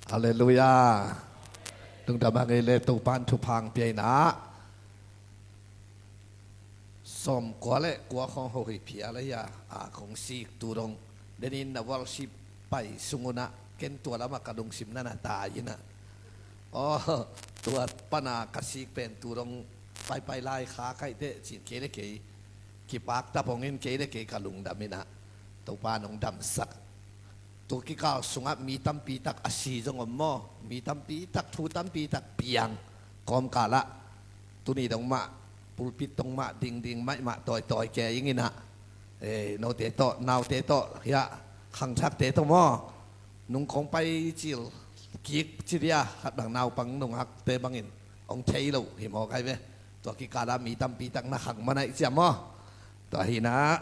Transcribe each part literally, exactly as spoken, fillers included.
Halleluiah. Lungdam a ngei le Topan thupha hong pia in ah, sawmkua le kua khawng ho hi phial ahi a, a kong sik tu dong. Denin na worship pai sung un ah ken tua lamah ka lungsim na na tai in ah, aw, tua pana ka sik pen tu dong paipai lai kha kaih teh cin kei le kei kipak tapong in kei le kei ka lungdam in ah, Topan hong damsak. Tua kikal sungah mi tampi tak a si zong om maw? Mi tampi tak, thu tampi tak piang. Kawmkal ah tuni dong mah pulpit dong mah dingding maimah tawitawi kei ing in ah, eh, note tawh, naute tawh, hiah khangthakte tawh maw, nung kong pai cil kik ci dia, khat bang naupang nungakte bangin hong thei lo hi maw kai ve. Tua kikal ah mi tampi tak na khang manaih ciam maw? Tua hi in ah,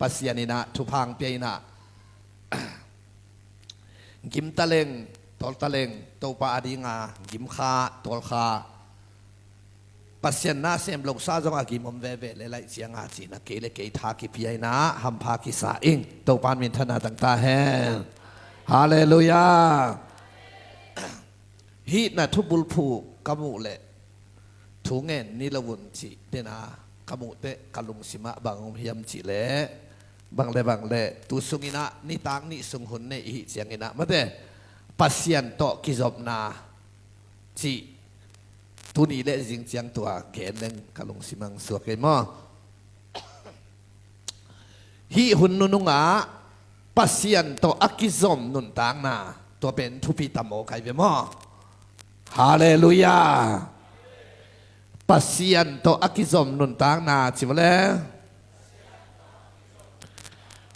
Pasian in ah thupha hong pia in ah, gim taleng, tawl taleng, Topa a dinga gim kha, tawl kha. Pasian na sem losa zong a gim om veve le laih cianga cihna kei le kei tha kipia in ah hampha kisa ing. Topan minthanna tang ta hen. Halleluiah. Hih na thubulphuh ka muh leh thu ngen ni lo un cih dena ka muh teh ka lungsimah bang om hiam cih leh, bang le bang le tu sung in ah nitak nih sung hun nei i hih ciangin ah mate, Pasian tawh kizopna cih tuni le zing ciang tua gen leng ka lungsim ang suak ei maw? Hih hun nunungah Pasian tawh a kizom nuntakna, tua pen thupi tam aw kai ve maw? Halleluiah. Pasian tawh a kizom nuntakna ci maw le?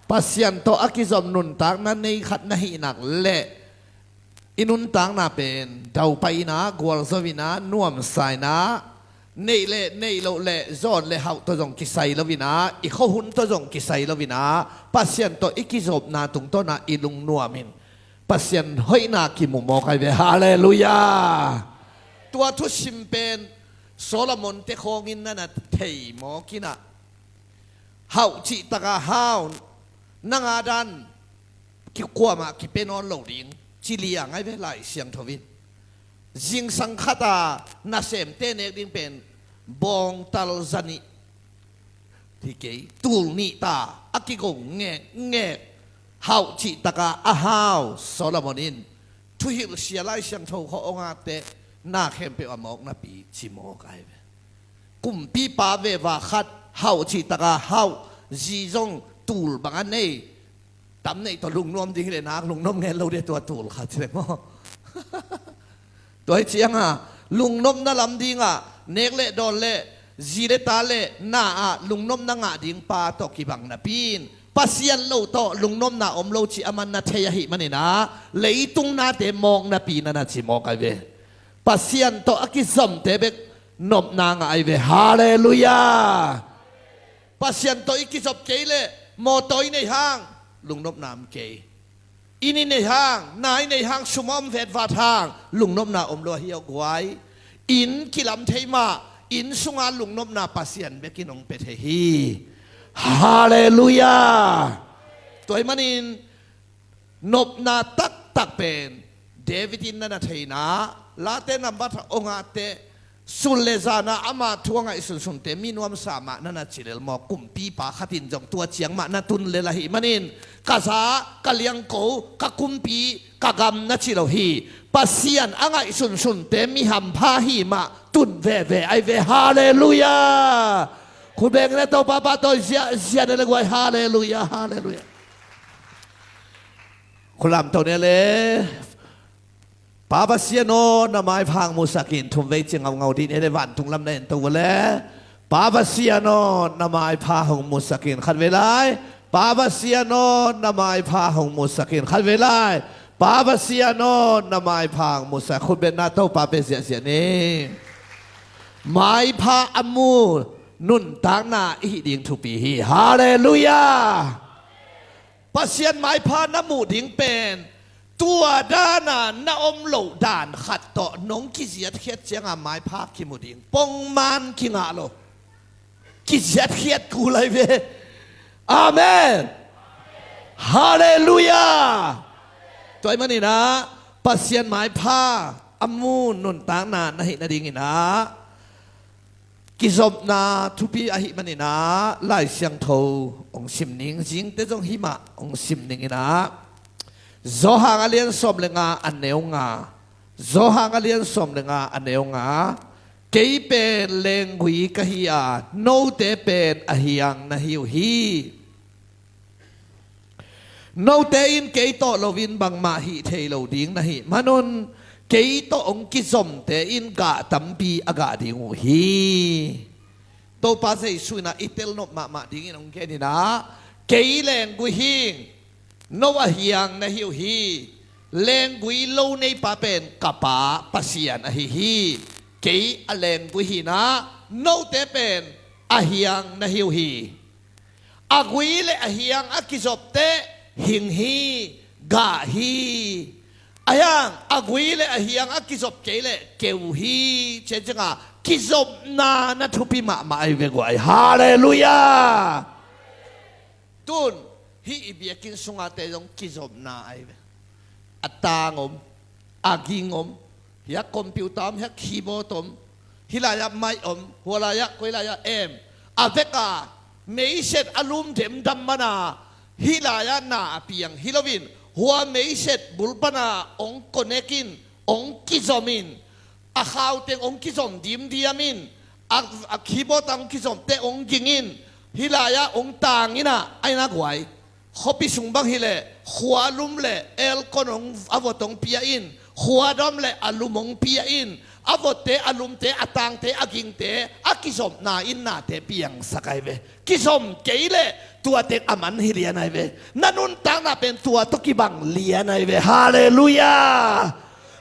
Pasian tawh a kizom nuntakna nei khat na hih nak leh i nuntakna pen daupai in ah, gualzo in ah, nuamsa in ah, neih le neih loh le zawn le hauh tawh zong kisai lo in ah, i khuahun tawh zong kisai lo in ah, Pasian tawh i kizopna tungtawn ah i lungnuam in Pasian hoihna kimu maw kai ve. Halleluiah. Tua thusim pen Solomon te khawngin na na thei mawk in ah, hauh cih taka hau, nang a dan kikuamah kipia nawn lo ding ci liang ai ve Lai Siangtho in. Zingsang khata nasemte nek ding pen bawngtal za nih hi kei, tul nih ta a kigo ngekngek, hauh cih taka a hau Solomon in thuhilhsia Lai Siangtho khawh hong at teh na khempeuh a mawk napi ci mawk ai ve. Kumpipa veva khat hauh cih taka hauh, zi zong tul bang a nei, tam neih tawh lungnuam ding hi le nak lungnuam ngen lo ding tua tul khat hi le maw? Tua hi cianga lungnopna lam dingah nek le dawn le zi le ta le na ah lungnopna ngah ding pa tawh kibang napi in Pasian lo tawh lungnopna om lo cih a man na thei ahih manin ah leitung nate mawk napi na na ci mawk ai ve. Pasian tawh a kizomte bek nopna ngah ai ve. Halleluiah. Pasian tawh i kizop kei leh mawtaw i nei hang lungnopna om kei. Inn i nei hang, na i nei hang, sum a om vetvat hang lungnopna om lo ahi aw guai. Inn kilam thei mah, inn sunga lungnopna Pasian bekin hong pia thei hi. Halleluiah. Tua ahih manin nopna taktak pen David in na na thei in ah, Late nambat hong at teh sun le zana ama thu a ngaihsunsunte mi nuamsa mah na na ci lel maw? Kumpipa khat in zong tua ciang mah na tun lel ahih manin ka za, ka liangko, ka kumpi, ka gam na ci lo hi. Pasian a ngaihsunsunte mi hampha hi mah tun veve ai ve. Halleluiah. Khut beng in ah Topa pahtawi ziahziah na le guai. Halleluiah, halleluiah. Khulam to ne le. Pa Pasian aw, na maipha hong musak in. Thum vei ci ngaungau dih ne le, vantung lam na en to uh le. Pa Pasian aw, na maipha hong musak in. Khat vei lai. Pa Pasian aw, na maipha hong musak in. Khat vei lai. Pa Pasian aw, na maipha hong musak. Khut beng in ah Topa pia ziahziah ni. Maipha a mu nuntakna i hih ding thupi hi. Halleluiah. Pasian maipha na muh ding pen tua dana na om loh dan khat tawh nong kiziatkhiat cianga maipha kimu ding pongman kingah lo. Kiziatkhiat kul ai ve. Amen. Halleluiah. Tua ahih manin ah Pasian maipha a mu nuntakna na hih nadingin ah, kizopna thupi ahih manin ah, Lai Siangtho hong sim ning, zingte zong himah hong sim ning in ah, Johan a lian sawm le nga a neu nga, Johan a lian sawm le nga a neu nga, kei pen lenggui ka hi a, note pen a hiang na hi uh hi. Note in kei tawh loin bangmah hih thei lo ding na hih manun, kei tawh hong kizomte in gah tampi a gah ding uh hi. Topa Jesu in ah i telnop mahmah dingin hong gen in ah, kei lenggui hing, no a hiang na hi uh hi. Lenggui lo neipa pen ka Pa Pasian ahi hi. Kei a lenggui hi in ah, note pen a hiang na hi uh hi. A gui le a hiang a kizop teh hing hi, gah hi. A hiang, a gui le a hiang a kizop kei leh keu hi. Ciangciang a kizopna na thupi mahmah ahi ve guai. Halleluiah. Tun hih i biakinn sungate zong kizopna ahi ve. A tang om, a ging om, hiah computer om, hiah keyboard om, hih lai-ah mic om, hua lai-ah koi lai-ah amp. A vek a meiset a lum demdam man a, hih lai-ah na a piang hi loin, hua meiset bul pan a hong connect in, hong kizom in, a khau teng hong kizom dimdiam in, a, a keyboard teng hong kizom teh hong ging in, hih lai-ah hong tang in ah, a inn ah guai. Khuapi sung bang hi leh, khua lum le aircon hong, a vot hong pia in, khua dam le a lum hong pia in, a votte, a lumte, a tangte, a gingte, a kizopna in nate piangsak ahi ve. Kizom kei leh tua teng a man hi lian ahi ve. Na nuntakna pen tua tawh kibang lian ahi ve. Halleluiah.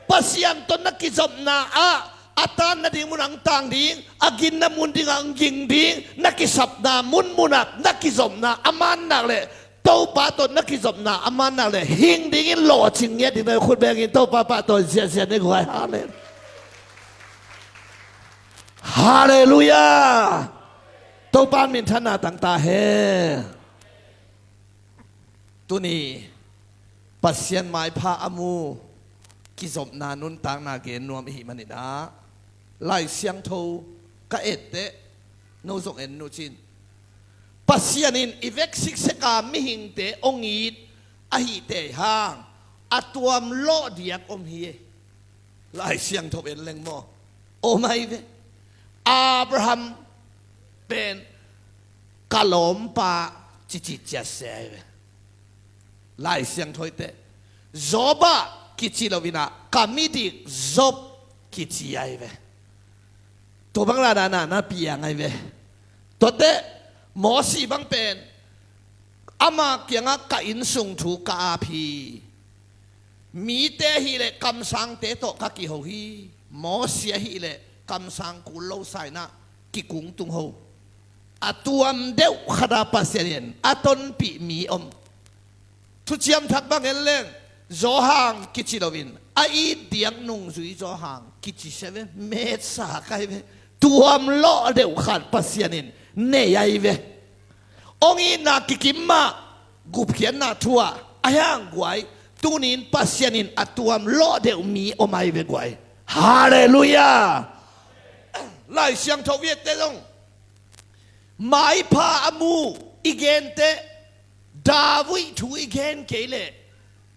Pasian tawh na kizopna ah, a tan nading mun ah hong tang ding, a ginna mun ding ah hong ging ding, na kisapna munmun ah na kizopna a man nak leh, Topa tawh na kizopna a man nak leh, hing dingin lawhcing ngiat ding na, khut bengin Topa pahtawi ziahziah ni guai. Halleluiah. Halleluiah. Topa minthanna tang ta hen. Tuni Pasian maipha a mu, kizopna nuntakna gen nuam i hih manin ah, Lai Siangtho ka et teh, no zong en nucin. Pasian in i vek siksek a mihingte hong it ahih teh hang, a tuam lawh diak om hi. Lai Siangtho en leng maw, om ahi ve. Abraham pen ka lawmpa cici ciat se ahi ve. Lai Siangtho i et teh, Job ah kici lo in ah, ka midik Job kici ahi ve. Tua bang la na na na piang ahi ve. Tua teh Mosi bang pen, ama kiangah ka innsung thu ka ap hi. Mite ahih leh kamsangte tawh ka kiho hi. Mosi ahih leh kamsang kul lo sa in ah kikung tung ho. A tuam deuh khat ah Pasian in a tonpih mi om. Thuciam Thak bang en leng, Johan kici loin, a it diak nungzui Johan kici se ve, metsa ka hi ve. Tuam lawh deuh khat Pasian in nei ahi ve. Hong itna kikim mah, gupkhiatna thu ah, a hiang guai, tuni-in Pasian in a tuam lawh deuh mi om ahi ve guai. Halleluiah. Lai Siangtho i et teh zong, maipha a mu i gen teh, David thu i gen kei leh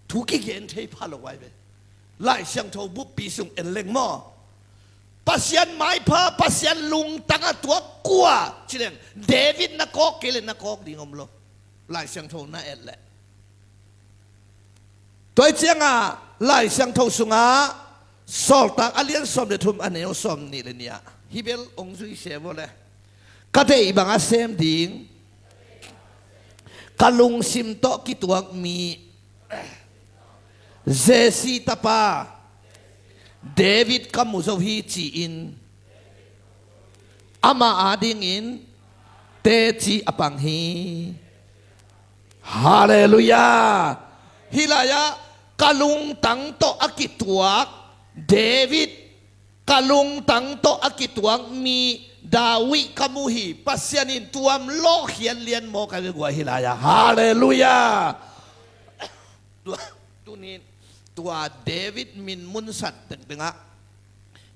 thu kigen thei pha lo ahi ve. Lai Siangtho buppi sung en leng maw, Pasian maipha, Pasian lungtang a tuak kua ci leng, David na kawk kei leh na kawk ding om lo. Lai Siangtho na et leh. Tua ahih ciangah Lai Siangtho sungah Sawltak a lian sawm le thum, a neu sawm nih le nih ah, hih bel hong zui se vua leh, ka deih bang a sem ding, ka lungsim tawh kituak mi, Jesse tapa David ka mu zo hi ci-in, ama adingin teci a pang hi. Halleluiah. Hih lai-ah ka lungtang tawh a kituak David, ka lungtang tawh a kituak mi David ka mu hi. Pasian in tuam lawhkhiat lian mawk ahi ve guai hih lai-ah. Halleluiah. Tuni-in tua David min mun san tengtengah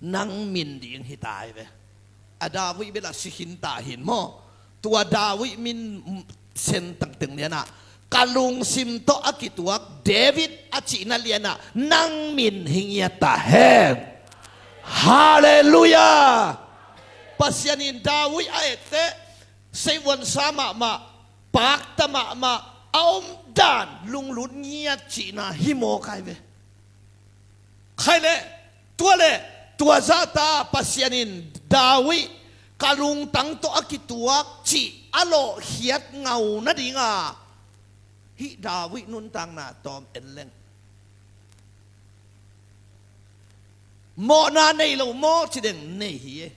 nang min ding hi ta hi ve. A David bel a si khin ta hi in maw. Tua David min sen tengteng lianah ka lungsim tawh a kituak David a cihna lianah nang min hi ngiat ta hen. Halleluiah. Pasian in David a etteh seivuansa mahmah, pakta mahmah, a omdan lunglut ngiat cihna hi mawk ai ve. Khai leh tua leh tua zahta Pasian in David ka lungtang tawh a kituak cih a lawhkhiat ngau nadinga hih David nuntakna tawm en leng. Mawhna nei lo maw ci deng? Nei hi e.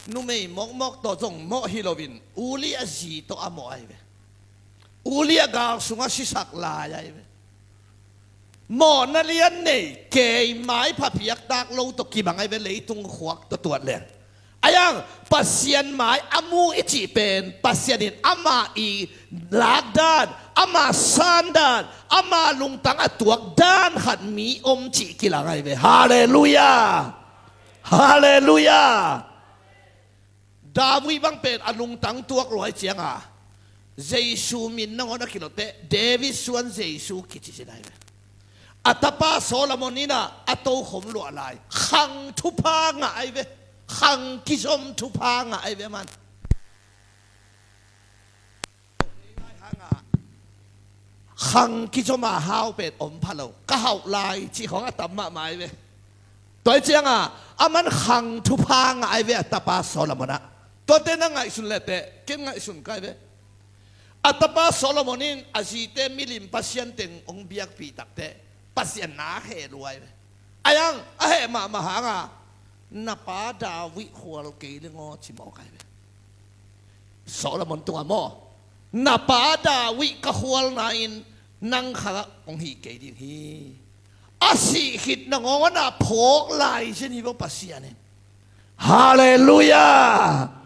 Numei mawkmawk tawh zong mawh hi loin Uli a zi tawh a mawh ai ve. Uli a gal sungah sisak lai ai ve. Mawhna lian nei, kei maipha piaktak lo tawh kibang ai ve, leitung khuak tawh tuat leng. Ayang Pasian mai a mu i cih pen Pasian in amah i lakdan, amah sandan, amah lungtang a tuakdan khat mi om cih kilang ai ve. Halleluiah. Halleluiah. David bang pen a lungtang tuak luai cianga Jesu min nangawn a kilote David suan Jesu kici sin ai ve. A tapa Solomon inah a tokhom luah lai khang thupha ngah ai ve. Khang kizom thupha ngah ai ve man. Khang kizoma hau pen om pha lo, ka hauh lai cih khawng a tam mahmah ai ve. Tua hi cianga aman khang thupha ngah ai ve a tapa Solomon ah. Tuate na ngaihsun lehteh ken ngaihsun kai ve. A tapa Solomon in a zite milim pasian teng hong biakpih takteh Pasian na heh luai ve. Ayang a heh mahmah hanga na pa David khual kei lengaw ci mawk ai ve. Solomon tungah maw, na pa David ka khualna in nang kha hong hih kei ding hi. A sih khit nangawn a phawk lai zen hi vo Pasian in. Halleluiah.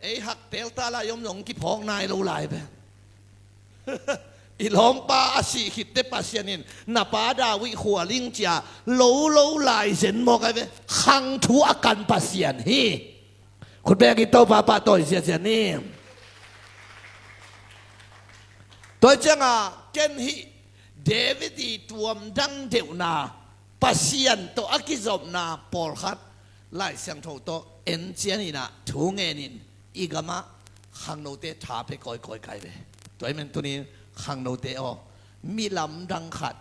Ei hak telta lai om zong kiphawk nai lo lai ve. I lawmpa a sih khitte Pasian in na pa David khual ing cia lo lo lai zen mawk ai ve. Khang thu a kan Pasian hi. Khut beng i Topa pahtawi ziazia ni. Tua hi cianga ken hih David i tuamdang deuhna Pasian tawh a kizopna pawlkhat Lai Siangtho tawh en cianinah thu ngenin i gamah khangnote tha pe kawikawi kai ve. Tua hi men tunin khangnote aw, mi lamdang khat,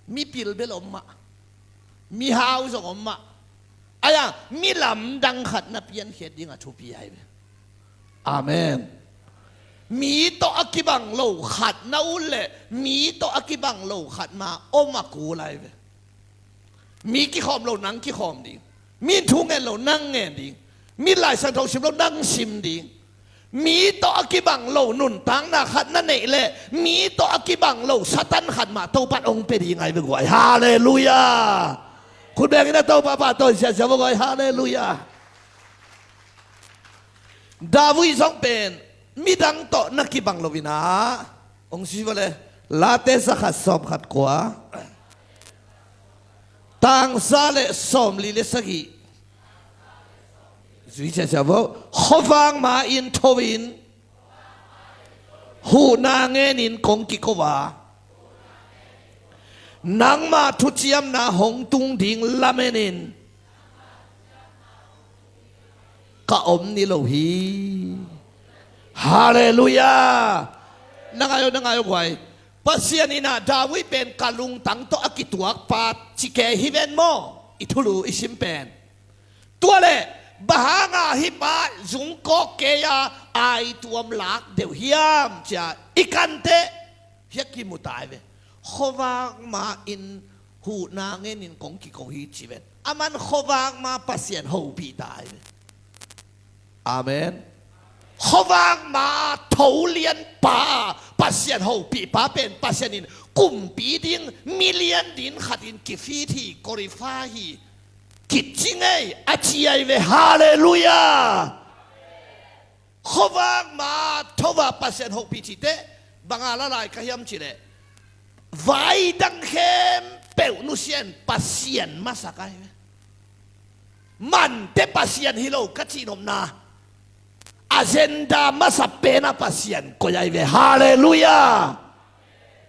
mi pilbel om mah, mi hau zong om mah, aia mi lamdang khat na piankhiat dingah thupi ai ve. Amen. Mi tawh a kibang lo khat na ut leh mi tawh a kibang lo khat ma om a kul ai ve. Mi kikhawm lo nang kikhawm ding, mi thu ngen lo nang ngen ding, mi Lai Siangtho sim lo nang sim ding. Mi tawh a kibang lo nuntakna khat na neih leh mi tawh a kibang lo Satan khat mah Topan hong pia ding ai ve guai. Halleluiah. Khut bengin a Topa pahtawi siasia vo guai. Halleluiah. David zong pen midang tawh na kibang loinah hong si vo le. Late zakhat sawmkhat kua, tangsa le sawmli le sagih. Zui ciacia vo. Khuavak ma-in tho-in huhna ngenin kong kiko a, nangma thuciamna hong tung ding lamenin ka om ni lo hi. Halleluiah. Na ngai aw, na ngai aw guai. Pasian inah David pen ka lungtang tawh a kituakpa ci kei hi ven maw? I thulu i sim pen. Tua leh bang hanga hih pa zungkawk kei a aituam lak deuh hiam cia i kanteh hiah kimu ta ai ve. Khuavak ma-in huhna ngenin kong kiko hi ci ven. Aman khuavak ma Pasian hopih ta ai ve. Amen. Khuavak ma tho lianpa Pasian hopihpa pen Pasian in kumpi ding milian din khatin kifit hi, qualify hi, kici ngei a ci ai ve. Halleluiah. Khuavak ma tho a Pasian hopih cite banga la lai ka hiam cileh vai dang khempeuh nusia in Pasian masak ahi ve. Mante Pasian hi lo ka cihnopna, agenda masa pena Pasian koih ahi ve. Halleluiah.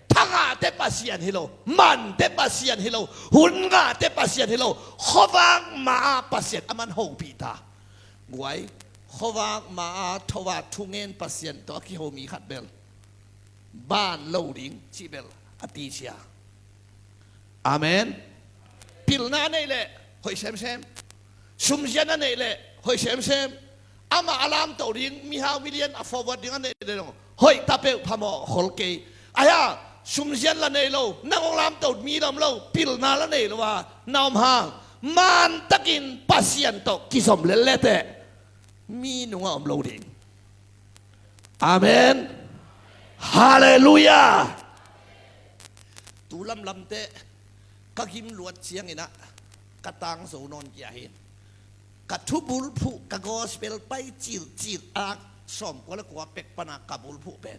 Thangahte Pasian hi lo, mante Pasian hi lo, hun ngahte Pasian hi lo, khuavak ma-a Pasian a man hopih ta. Guai, khuavak ma-a tho a thungen Pasian tawh a kiho mi khat bel ban lo ding cih bel a ti cia. Amen. Pilna a neih leh hoih semsem. Sumzian a neih leh hoih semsem. Amah a lamtoh ding mihau milian a forward ding a neih leh dong hoih ta peuh phamawh khol kei. Ahi a, sumzian la nei lo, nang hong lamtoh mi la om lo, pilna la nei lo a na om hang, mantakin Pasian tawh kizom lel leteh mi nungah om lo ding. Amen. Halleluiah. Tu lamlamteh ka gim luat cianginah ka tangzo nawn kia hi. Ka thubulphuh, ka gospel pai cilcil a sawmkua le kua pek pana ka bulphuh pen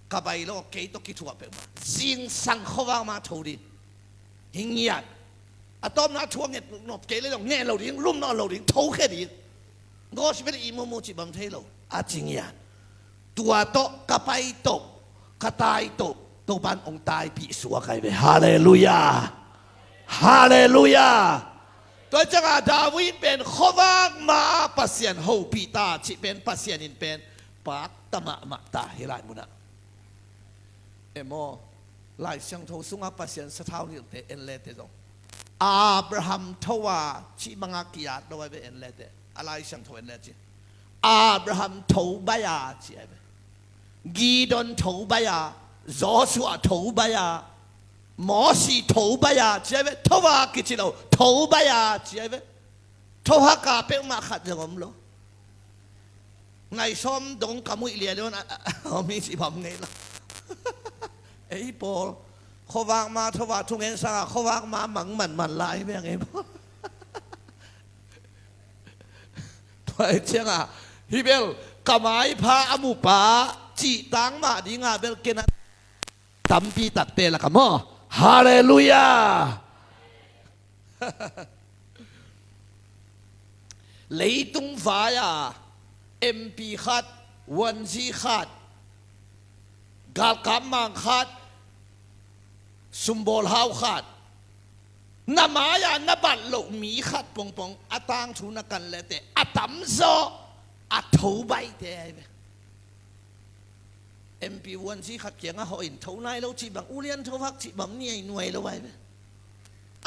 ka bai lo, kei tawh kithuah peuhmah. Zingsang khuavak ma tho ding. Hi ngiat. A tawpna thu a nget nop kei le zong ngen lo ding, lum nawn lo ding, tho khe ding. Gospel i mumu cih bang thei lo a ci ngiat. Tua tawh ka pai toh, ka tai toh, Topan hong taipih suak ahi ve. Halleluiah. Halleluiah. Tua ciangah David pen khuavak ma-a Pasian hopih ta cih pen Pasian in pen pakta mahmah ta hi lai munah. Emaw, Lai Siangtho sungah Pasian sathau hilhte en lete zong Abraham tho a cih banga ki-at lo ahi ve, en lete. A Lai Siangtho en le ci. Abraham tho bai a ci ahi ve. Gideon tho bai a, Joshua tho bai a, Mosi tho bai a ci ahi ve. Tho a kici lo, tho bai a ci ahi ve. Tho haka peuhmah khat zong om lo. Ngai sawm dong ka muih lian lian a, a, a, mi si bam ngei lo. Ei pawl, khuavak ma tho a thungen sanga khuavak ma mang manman lai ve ngei pawl. Tua ciangah hih bel ka maipha a mupa cihtang mah dingah bel kena tampi takte lakah maw. Halleluiah. Leitung vai-a M P khat, vuanzi khat, galkap mang khat, sumbawl hau khat, na mai-a na bat loh mi khat pongpong a tangthu na kan lete a tamzaw a tho baite ahi ve. M P vuanzi khat kiangah hawh in tho nai lo cih bang, ulian tho hak cih bang, niai nuai lo ahi ve.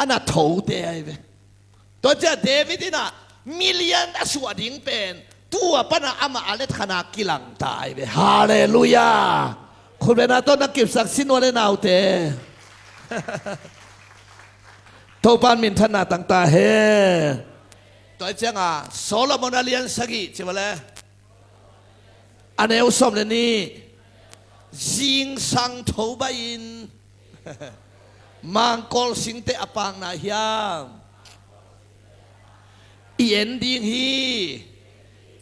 A na thote ahi ve. Tua ciah David inah milian a suah ding pen tua pana amah a letkhana kilangta ahi ve. Halleluiah. Khutbetna tawh na kipsak sin ua le naute. Topan minthanna tangta he. Tua ciangah Solomon a lian sagih ci ua le. A neu sawm le nih. Zingsang tho bai-in mangkawl singte a pakna hiam i en ding hi,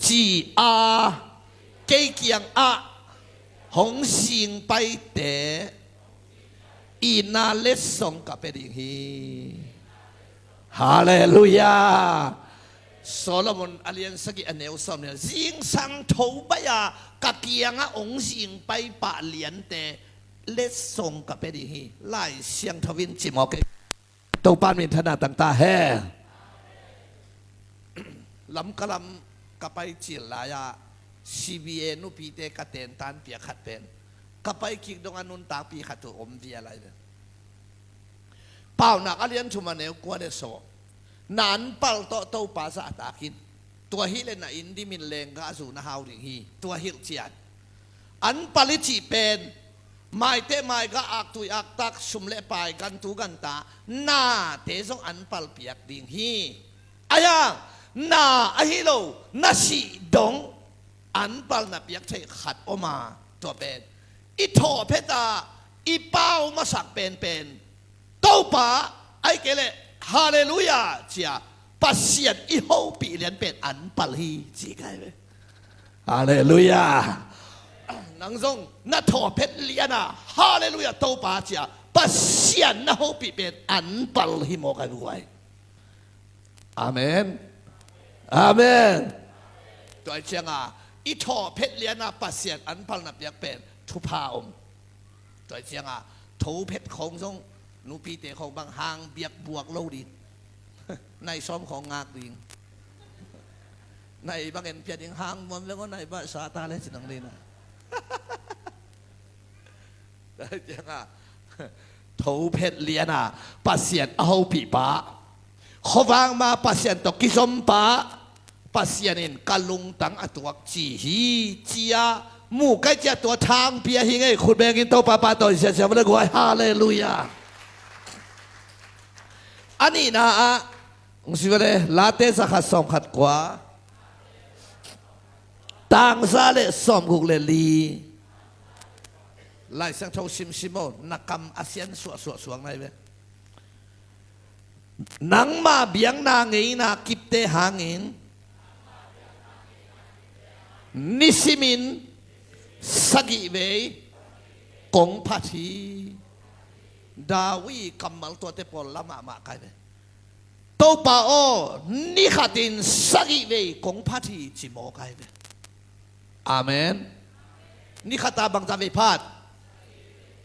ci a kei kiangah hong zing paite itna letsong ka pia ding hi. Halleluiah. Solomon a lian sagih a neu sawm le nih. Zingsang tho bai-a ka kiangah hong zing pai pah liante letsong ka pia ding hi. Lai Siangtho in ci mawk e. Topan minthanna tangta he. Lamka lam ka pai cil lai-ah C B A nupite ka tentan piak khat pen ka pai kik dongah nuntakpih khat uh om vial lai ve. Paunak a lian thum a neu kua le sawm. Na anpal tawh Topa zahtak in. Tua hileh na inn dimin lenggah zu na hau ding hi. Tua hilh cian. Anpal i cih pen maiteh maigah, aktui aktak, sum le pai, gantu ganta, nate zong anpal piak ding hi. Ahi hang na ahi lo na sih dong anpal na piak thei khat om a, tua pen i thawhphet a i pau masak penpen Topa, ahih kei leh Halleluiah cia Pasian i hopih lian pen anpal hi ci kai ve. Halleluiah. Nang zong na thawhphet lian a Halleluiah Topa cia Pasian na hopih pen anpal hi mawk a, guai. Amen. Amen. Tua hi cianga i thawh phet liana Pasian anpal na piak pen thupha om. Tua hi cianga tho phet khong zong nupite khong bang hang biak buak lo ding. Nai sawm khong ngak ding. Nai bang en pia ding, hang muam veng aw, nai bah sa ta le ci nang ding a. Tua hi cianga tho phet liana Pasian a hopih pa, khuavang ma Pasian tawh kizom pa, Pasian in ka lungtang a tuak ci hi, ci-a mu kai cia tua thangpi ahi ngei. Khut bengin Topa pa tawh i siasia vale guai. Halleluiah. A nihna ah, hong si vale, Late zakhat sawmkhat kua, tangza le sawmguk le li. Lai Siangtho simsim aw, na kam a sian suahsuah suang nai ve. Nangma biakna ngeina kipte hangin nisimin sagih vei kong phat hi. David kammal tuate pawl la mahmah kai ve. Topa aw, ni khatin sagih vei kong phat hi ci mawk ai ve. Amen. Ni khata bangta vei phat?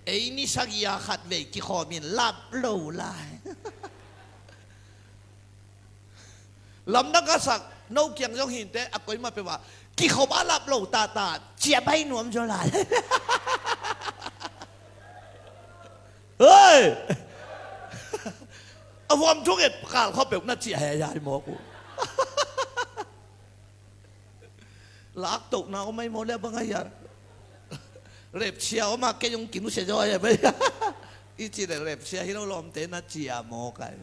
Ei ni sagih a khat vei kikhawmin lap lo lai. Lamdang ka sak no kiang zong hinte a koima peuh ah kikhop a lap lo tata ciah bai nuam zaw lai. Hei! A huam thunget kal khawpeuh na ciah he yai mawk uh. Laktohna om ai maw le bang ai a. Repsia om a kei zong kinusia zaw ai a bai. I ci le repsia hi lo lawmte na ciah mawk ai.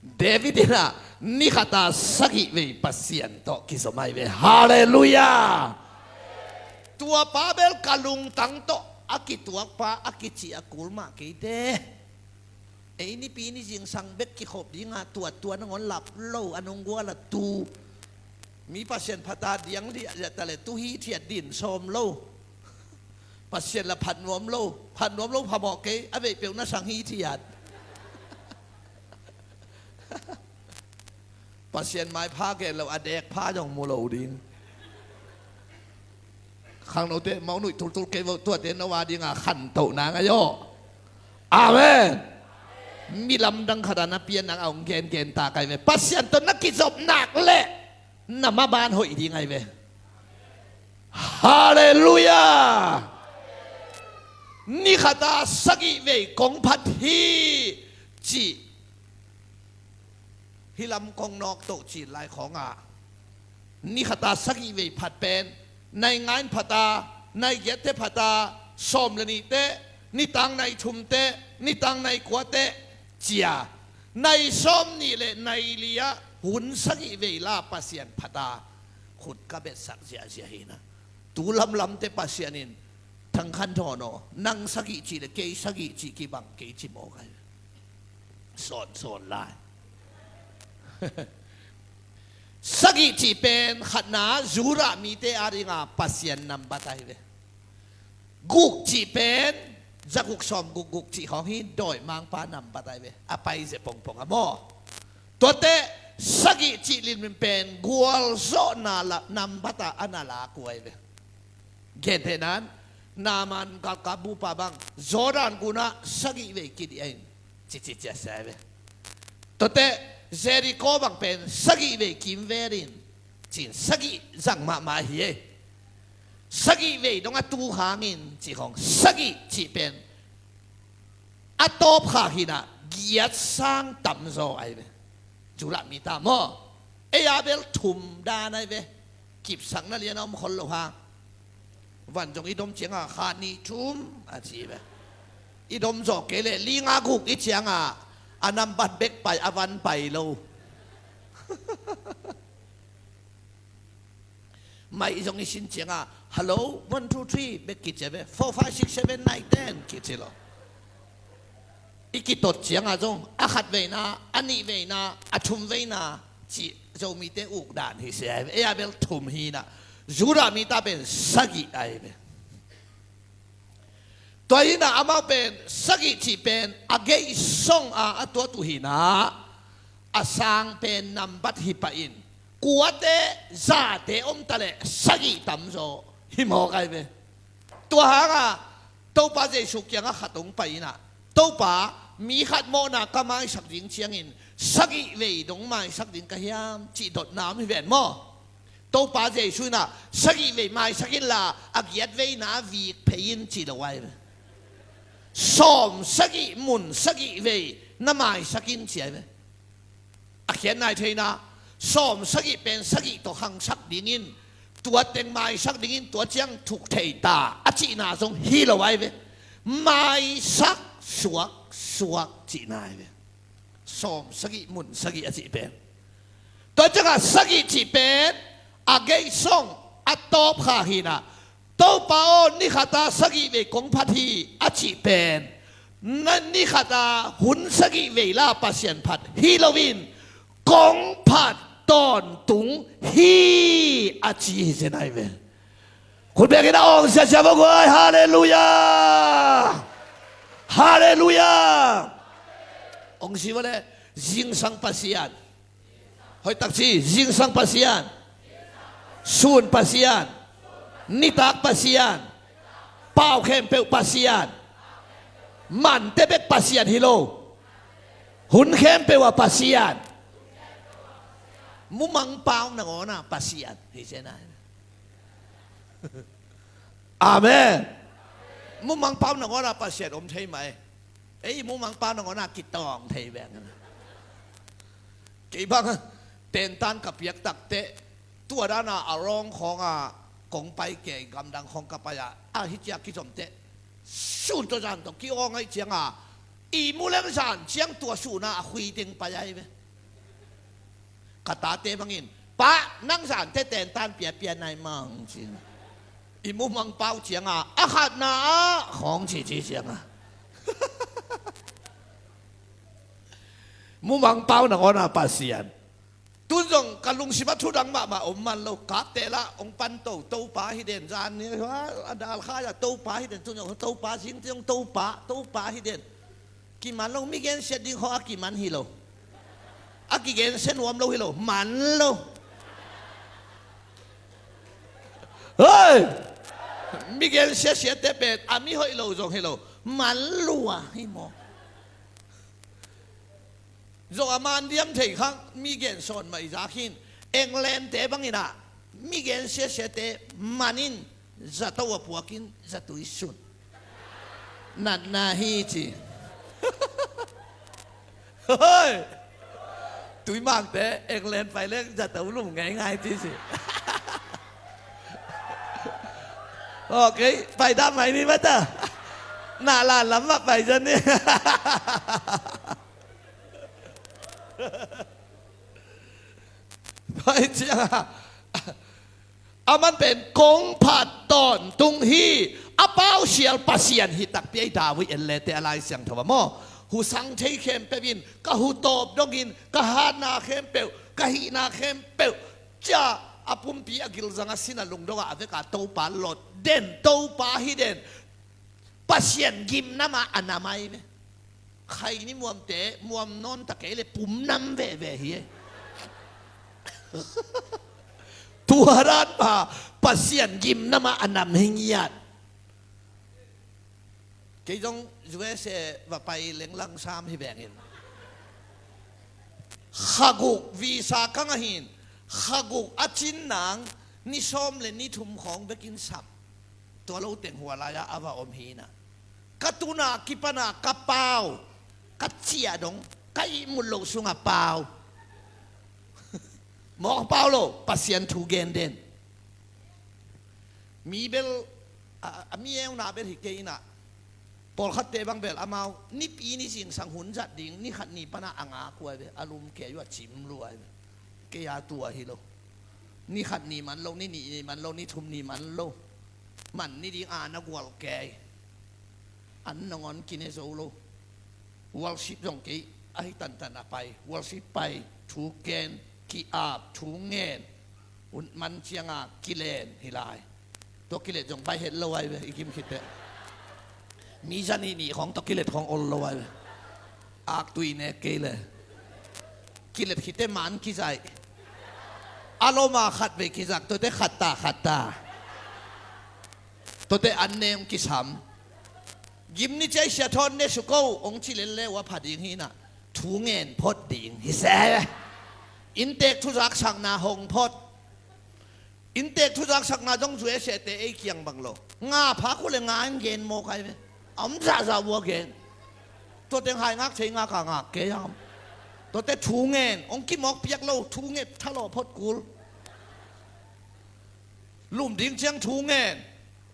David in ah ni khata sagih vei Pasian tawh kizom ai ve. Halleluiah. Tua pa bel ka lungtang tawh a kituak pa a kici a kul mah kei te. Ei nipi ni zingsang bek kikhop dinga tuatua nangawn lap lo a nunggual a tu. Mi Pasian phata diang liahliah ta le tu hithiat din sawm lo. Pasian la phat nuam lo, phat nuam lo phamawh kei a veih peuh na sang hithiat. Pasian maipha gen lo a dekpha zong mu lo ding. Khangnote mau nuih tultul kei vo tuate no a dinga khantohna ngai aw. Amen. Mi lamdang khata na pian nang a hong gengen ta kai ve. Pasian tawh na kizop nak leh na maban hoih ding ai ve. Halleluiah. Ni khata sagih vei kong phat hi ci. Hih lam kong nawk toh cin lai khawngah ni khata sagih vei phat pen nai nga in phata, nai giatte phata, sawm le nihte, nitang nai thumte, nitang nai kuate cia, nai sawm nih le nai li ah hun sagih vei la Pasian phata khut ka betsak ziahziah hi na. Tu lamlamte Pasian in thangkhan thawn aw, nang sagih cih le kei sagih cih kibang kei ci mawk ai. Sawnsawn lai. Sagih cih pen khatna Judah mite a dinga Pasian nambat ai ve. Guk cih pen zaguk sawm gukguk cih khawng hi, dawimangpa nambat ai ve. A pai ze pongpong a maw. Tuate sagih cih linmin pen gualzawhna nambat a a na lak uh ai ve. Gentehnan Naaman galkap bupa bang Jordan gunah sagih vei kidih a in cici ciasia ve. Tuate Jericho bang pen sagih vei kimvel in cin sagih zang mahmah hi e. Sagih vei dong a tu hangin cih khawng sagih cih pen a tawpkha hinah giat sang tamzaw ai ve. Judah mi ta maw? Ei a bel thum dan ai ve. Kipsakna lian a om khol lo hang. Van zong i dom cianga kha nih thum a ci ve. I dom zawh kei leh li nga guk i cianga a nambat bek pai a van pai lo. Mai zong i sin cianga hello, one two three bek kici a ve, four five six seven nine ten kici lo. I kitot cianga zong a khat veina, a nih veina, a thum veina cih Zomite uk dan hi se ai ve. Ei a bel thum hi na. Judah mi ta pen sagih ai ve. Tua hi-in ah amau pen sagih cih pen a geih song a a tuat uh hi-in ah, a sang pen nambat hi pah in, kuate zate om ta leh sagih tamzaw hi mawk ai ve. Tua hangah Topa Jesu kiangah khat hong pai-in ah, "Topa, mi khat mawhna ka maisak ding ciangin sagih vei dong maisak ding ka hiam?" cih dotna om hi ven maw. Topa Jesu in ah, "Sagih vei maisak inla a giat veina vik phei in," ci lo ai ve. Sawm sagih mun sagih vei na maisak in, ci ai ve. A khiatna i theihna, sawm sagih pen sagih tawh khangsak dingin, tua teng maisak dingin, tua ciang thuk thei ta a cihna zong hi lo ai ve. Maisak suaksuak cihna ai ve. Sawm sagih mun sagih a cih pen, tua ciangah sagih cih pen a geih song a tawp kha hi-in ah, "Topa aw, ni khat a sagih vei kong phat hi," a cih pen, na ni khat a hun sagih vei la Pasian phat hi loin, "Kong phat tawntung hi," a ci hi zen ai ve. Khut bengin a awng siasia vok uai. Halleluiah. Halleluiah. Awng si vale. Zingsang Pasian. Hoihtak ci, zingsang Pasian, sun Pasian, nitak Pasian, pau khempeuh Pasian, mante bek Pasian hi lo, hun khempeuh a Pasian, mumang pau nangawn a Pasian hi zen ai. Amen. Mumang pau nangawn a Pasian om thei mai. Ei, mumang pau nangawn a kitawng thei veng. Kei bang tentan ka piak takteh, tua dana a rawng khawng a kong pai kei, gamdang khawng ka pai a, a hi cia kizom teh, sun tawh zan tawh ki-awng aih cianga, i mu leng zan ciang tua suna a khui teng pai ai ve. Ka tate bangin, "Pa, nang zante tentan piapia nai mang," ci-in, i mumang pau cianga a khatna ah khawng cici cianga, mumang pau nangawn a Pasian. Tun zong ka lungsim a thudang mahmah om man lo. Kapte lah hong pan to, Topa hi den, zan ni a dalkhai a Topa hi den, tun zong Topa, zingte zong Topa, Topa hi den. Kiman lo, mi gensiat ding khawng a kiman hi lo. A kigensia nuam lo hi lo, man lo. Hei! Mi gensia siate pen a mi hoih lo zong hi lo, man lua hi maw. Zong a man diam thei khang, mi gen sawn mah i zak hin. England te bangin ah, mi gensia siate man in, zato a puakin, zatui sun. Natna hi ci. Hoi! Tuimangte England pai leng zato lum ngeingai ci si. Ok, pai dah mai ni mata. Nah lan lam mah pai zan ni. Pai cia. A man pen kong phat tawntung hi, a pausial Pasian hi takpi ei. David en lete a Lai Siangtho ah maw, husang thei khempeuh in, ka hutawp dongin, ka hatna khempeuh, ka hihna khempeuh, cia a pumpi a gilzang a sin a lungdong a, a veka Topa lot den, Topa hi den. Pasian gimna mah a nam ai ve. Khaini muamte muam nawn ta kei le pum nam veve hi e. Tua dan mah Pasian gimna mah a nam hi ngiat. Kei zong U S A va pai lenglang sam hi vengin, kha guk visa kang ahin, kha guk a cin nang ni sawm le ni thum khawng bekin sam. Tua lo teng hua lai-ah a va om hi na. Ka tuna kipana ka pau, ka ciah dong, ka ihmut loh sunga pau. Mawk pau lo, Pasian thu gen den. Mi bel, a, a mi euna bel hi kei ina. Pawlkhatte bang bel amau nipi ni zingsang hun zat ding, ni khat ni pana a ngak uh ai ve, a lum kei uh a cim lua ai ve. Kei a tua hi lo. Ni khat ni man lo, ni nih ni man lo, ni thum ni man lo. Man ni ding a na gual kei. An nangawn kine zo lo. Worship zong kei ahi tantan a pai. Worship pai, thu ken, ki-ap, thu ngen. Un man cianga kilen hi lai. Tua kilet zong bai het lo ai ve, i kim khit teh. Mi za nih nih khawng tawh kilet khawng ol lo ai ve. Aktui nek kei le. Kilet khite man kizaih. A loma khat vei kizak, tuate khat ta khat ta. Tuate an ne hong kisam. Gim ni ciai Sia Thawn ne su ko hong ci lel le ua pha ding hi inah. Thu ngen phot ding hi se. Inntek thuzaksakna hong phot. Inntek thuzaksakna zong zuesete ei kiang bang lo. Nga pha khu le nga in gen mawk ai ve. A om zahzah vua gen. Tua teng hai ngak thei ngak a ngak kei a om. Tuate thu ngen hong kimawk piak lo, thu nget thalawh phot kul. Lum ding ciang thu ngen.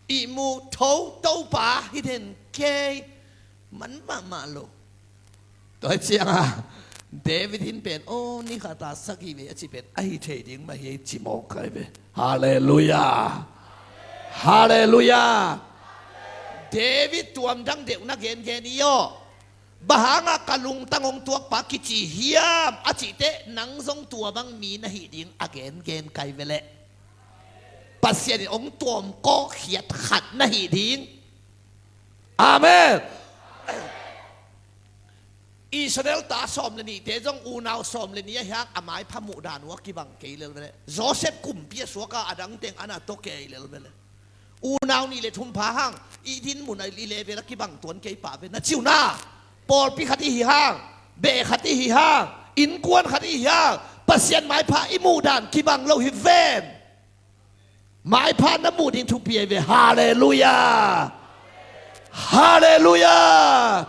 Ihmu tho Topa hi den kei. Man mahmah lo. Tua ciangah David in pen, "O, ni khat a sagih vei a ci pen ahi thei ding mah hi," ci mawk ai ve. Halleluiah. Halleluiah. David tuam dang deuh na gengen i aw. Bang hangah ka lungtang hong tuakpa kici hiam a cihte nang zong tua bang mi na hih ding a gengen kai ve leh. Pasian in hong tuam kawkkhiat khat na hih ding. Amen. Israel ta sawm le nihte zong unau sawm le nih a hiak a maipha muhdan uh a kibang kei lel ve le. Joseph kumpi a suaka a dangteng ana tawh kei lel ve le. Unau nih le thum pha hang i dinmun a i level a kibang tuan kei pah ve na ciu na. Pawlpi khat i hi hang, beh khat i hi hang, innkuan khat i hi hang, Pasian maipha i muhdan kibang lo hi ven. Maipha na muh ding thupi ahi ve. Halleluiah. Halleluiah.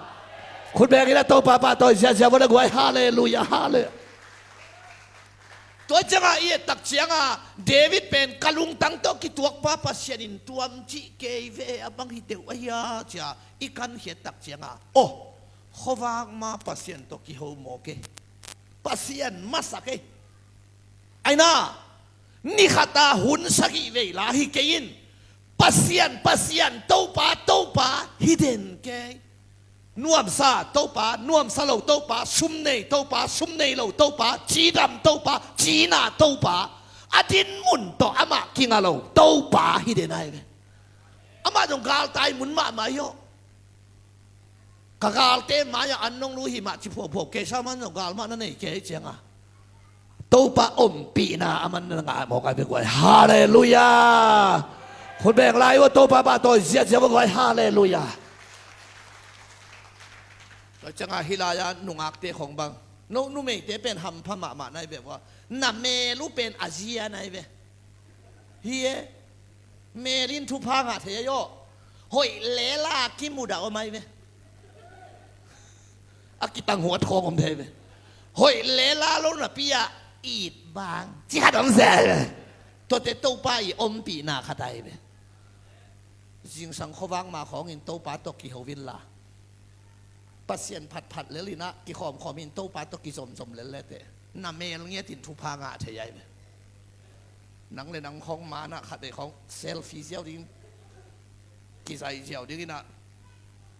Khut beng in a Topa pahtawi ziahziah vua na guai. Halleluiah. Halleluiah. Tua ciangah i et tak ciangah David pen ka lungtang tawh kituakpa Pasian in tuam cih kei ve a bang hi deuh ahi a cia i kankhiat tak ciangah, aw, khuavak ma Pasian tawh kiho mawk e. Pasian masak e. Aina, ni khat a hun sagih vei la hi kei in. Pasian, Pasian, Topa, Topa hi den kei. Nuamsa Topa, nuamsa lo Topa, sum nei Topa, sum nei lo Topa, cidam Topa, cina Topa. A dinmun tawh amah kinga lo Topa hi den ai ve. Amah zong galtai mun mahmah hi aw. Ka galte mai-ah an nong lu hi mah ci phuaphuap kei sa man zong gal mah na nei kei cianga Topa ompihna a man na ngah mawk ai ve guai. Halleluiah. Khut beng lai uh a Topa pahtawi ziahziah vua guai. Halleluiah. Tua cianga hih lai-a nungakte khong bang, no numeite pen hampha mahmah nai ve vua. Na mel uh pen a zia nai ve. Hi e. Mel in thupha ngah thei ahi aw. Hoih lela kimudah om ai ve. A kitang huat khawng om thei ve. Hoih lela lo napi-ah it bang ci khat om se ai ve. Tuate Topa i ompihna khat ai ve. Zingsang khuavak ma khawngin Topa tawh kiho inla, Pasian phatphat lel inah kikhawmkhawm in Topa tawh kizomzom lel lete na mel ngiatin thupha ngah thei ai ve. Nang le nang khawng manah khat ei khawng selfie ziau ding, kizai ziau ding inah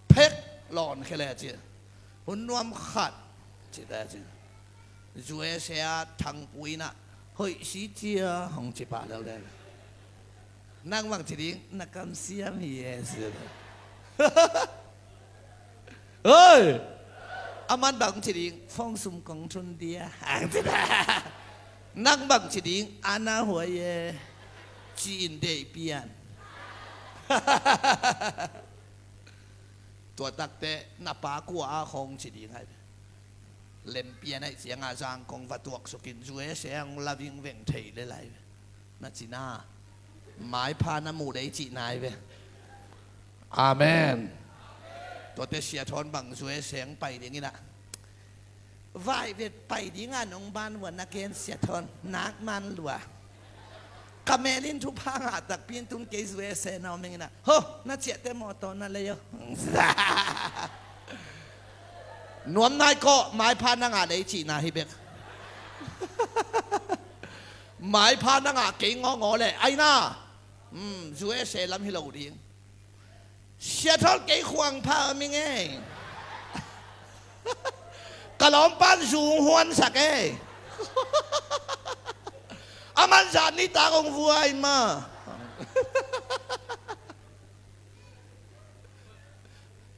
phek lawn khe le ci. Hun nuam khat ci le ci. U S A a Thangpu inah hoih si cia hong ci pah lel le. Nang bang ci ding na kamsiam hi e si. Oi. A man bang ci ding fong sum kong thun dia hang ci da. Nang bang ci ding ana huai e. Ci in dei pian. Tua takte na pa kua a khong ci ding ai ve. Lempian aih cianga zangkong va tuaksukin U S A hong la vingveng thei le lai ve. Na cina maipha na muh dei cih nai ve. Amen. Tuate Sia Thawn bang U S A hong pai ding inah vaivet pai dinga nong ban vua na gen Sia Thawn nak man lua. Ka mel in thupha ngah takpi in tun kei U S A na om ing inah ho na ciahte mawtaw na lei aw. Nuam nai kawh maipha na ngah lei cihna hi bek. Maipha na ngah kei ngawngawh le aina. U S A lam hi lo ding. Sia Thawn kei khuang pha a ming ei. Ka lawmpan zung huansak ei. A man zah nitak hong vuai ma.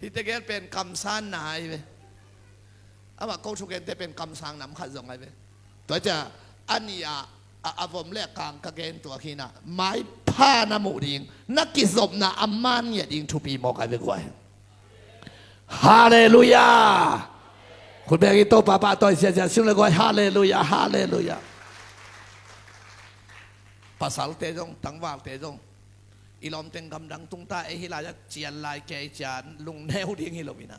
Hihte gel pen kamsanna ahi ve. Amah ko thugente pen kamsang nam khat zong ahi ve. Tua ciah a nih ah a, a vom le a kang ka gen tuak hi nah, maipha na muh ding, na kizopna a man ngiat ding thupi mawk ahi ve guai. Halleluiah. Khut bengin Topa pahtawi siasia sung le guai. Halleluiah, halleluiah. Pasalte zong, tangvalte zong, i lawmteng gamdang tungta ei hih lai-ah cian lai kei cian lungneu ding hi lo inah.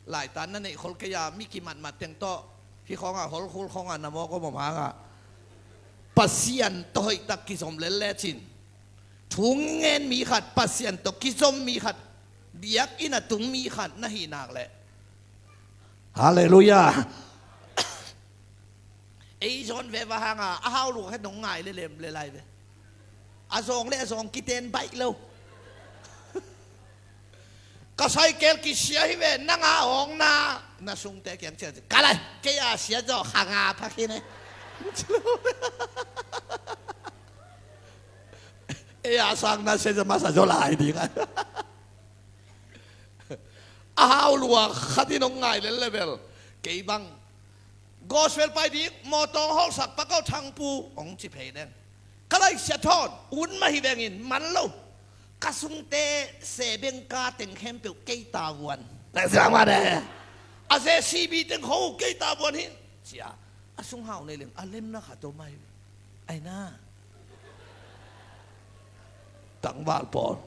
Laitan na neih khol kei-a mi kimatmat teng tawh hih khawngah holkhul khawngah na mawk om om hangah Pasian tawh hoihtak kizom lel lecin, thu ngen mi khat, Pasian tawh kizom mi khat, biakinn a tung mi khat na hih nak leh, halleluiah, ei zawn veva hanga a hau lua khat nong ngai le lem le lai ve. A zawng le a zawng kiten baih lo. Ka saikel kisia hi ve, nanga awngna na sungte kiang cian ka lai, kei a sia zaw khanga phakhin e. Ei a sangna sia zaw masa zaw lai ding a. A hau lua khat in hong ngai lel le bel, kei bang gospel pai ding mawtaw hawlsak pakau thangpu hong ci phei deng. Ka laih sia thawn un mah hi vengin man lo. Ka sungte sebengka teng khempeuh kei ta vuan. Teng siang mah ne. A J C B teng kho kei ta vuan hi. Cia a sung hau nei leng a lemna khat om ahi ve. Aina. Tangval pawl.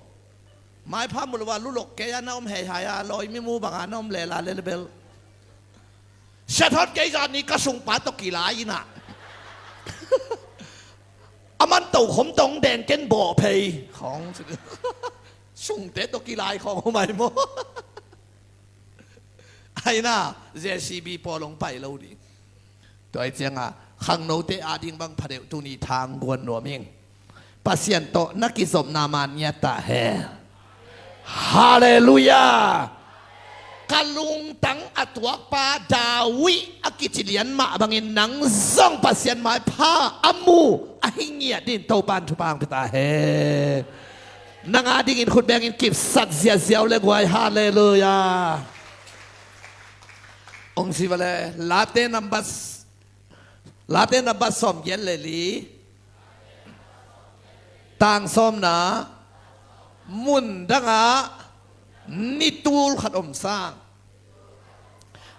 Maipha mu lo a lulok kei a na om heihai a lawi mimu banga na om lela lelebel. Sia thawt kei zani ka sungpa tawh kilai inah. A man tokhom tawng deng ken bawh phei khawng. Sungte tawh kilai khawng humai maw? Aina, J C B pawl hong pai lo ding. Tua hi cianga khangnote ading bang phadeuh tuni thangguan nuam ing. Pasian tawh na kizopna man ngiat ta hen. Halleluiah. Ka lungtang a tuakpa David a kici lian mah bangin nang zong Pasian maipha a mu a hi ngiat dingin Topan thupha hong pia ta hen. Nang adingin khut bengin kipsak ziaziau le guai. Halleluiah. Hong si va le Late nambat, Late nambat sawm giat le li, tang sawmna, mun dangah ni tul khat om sang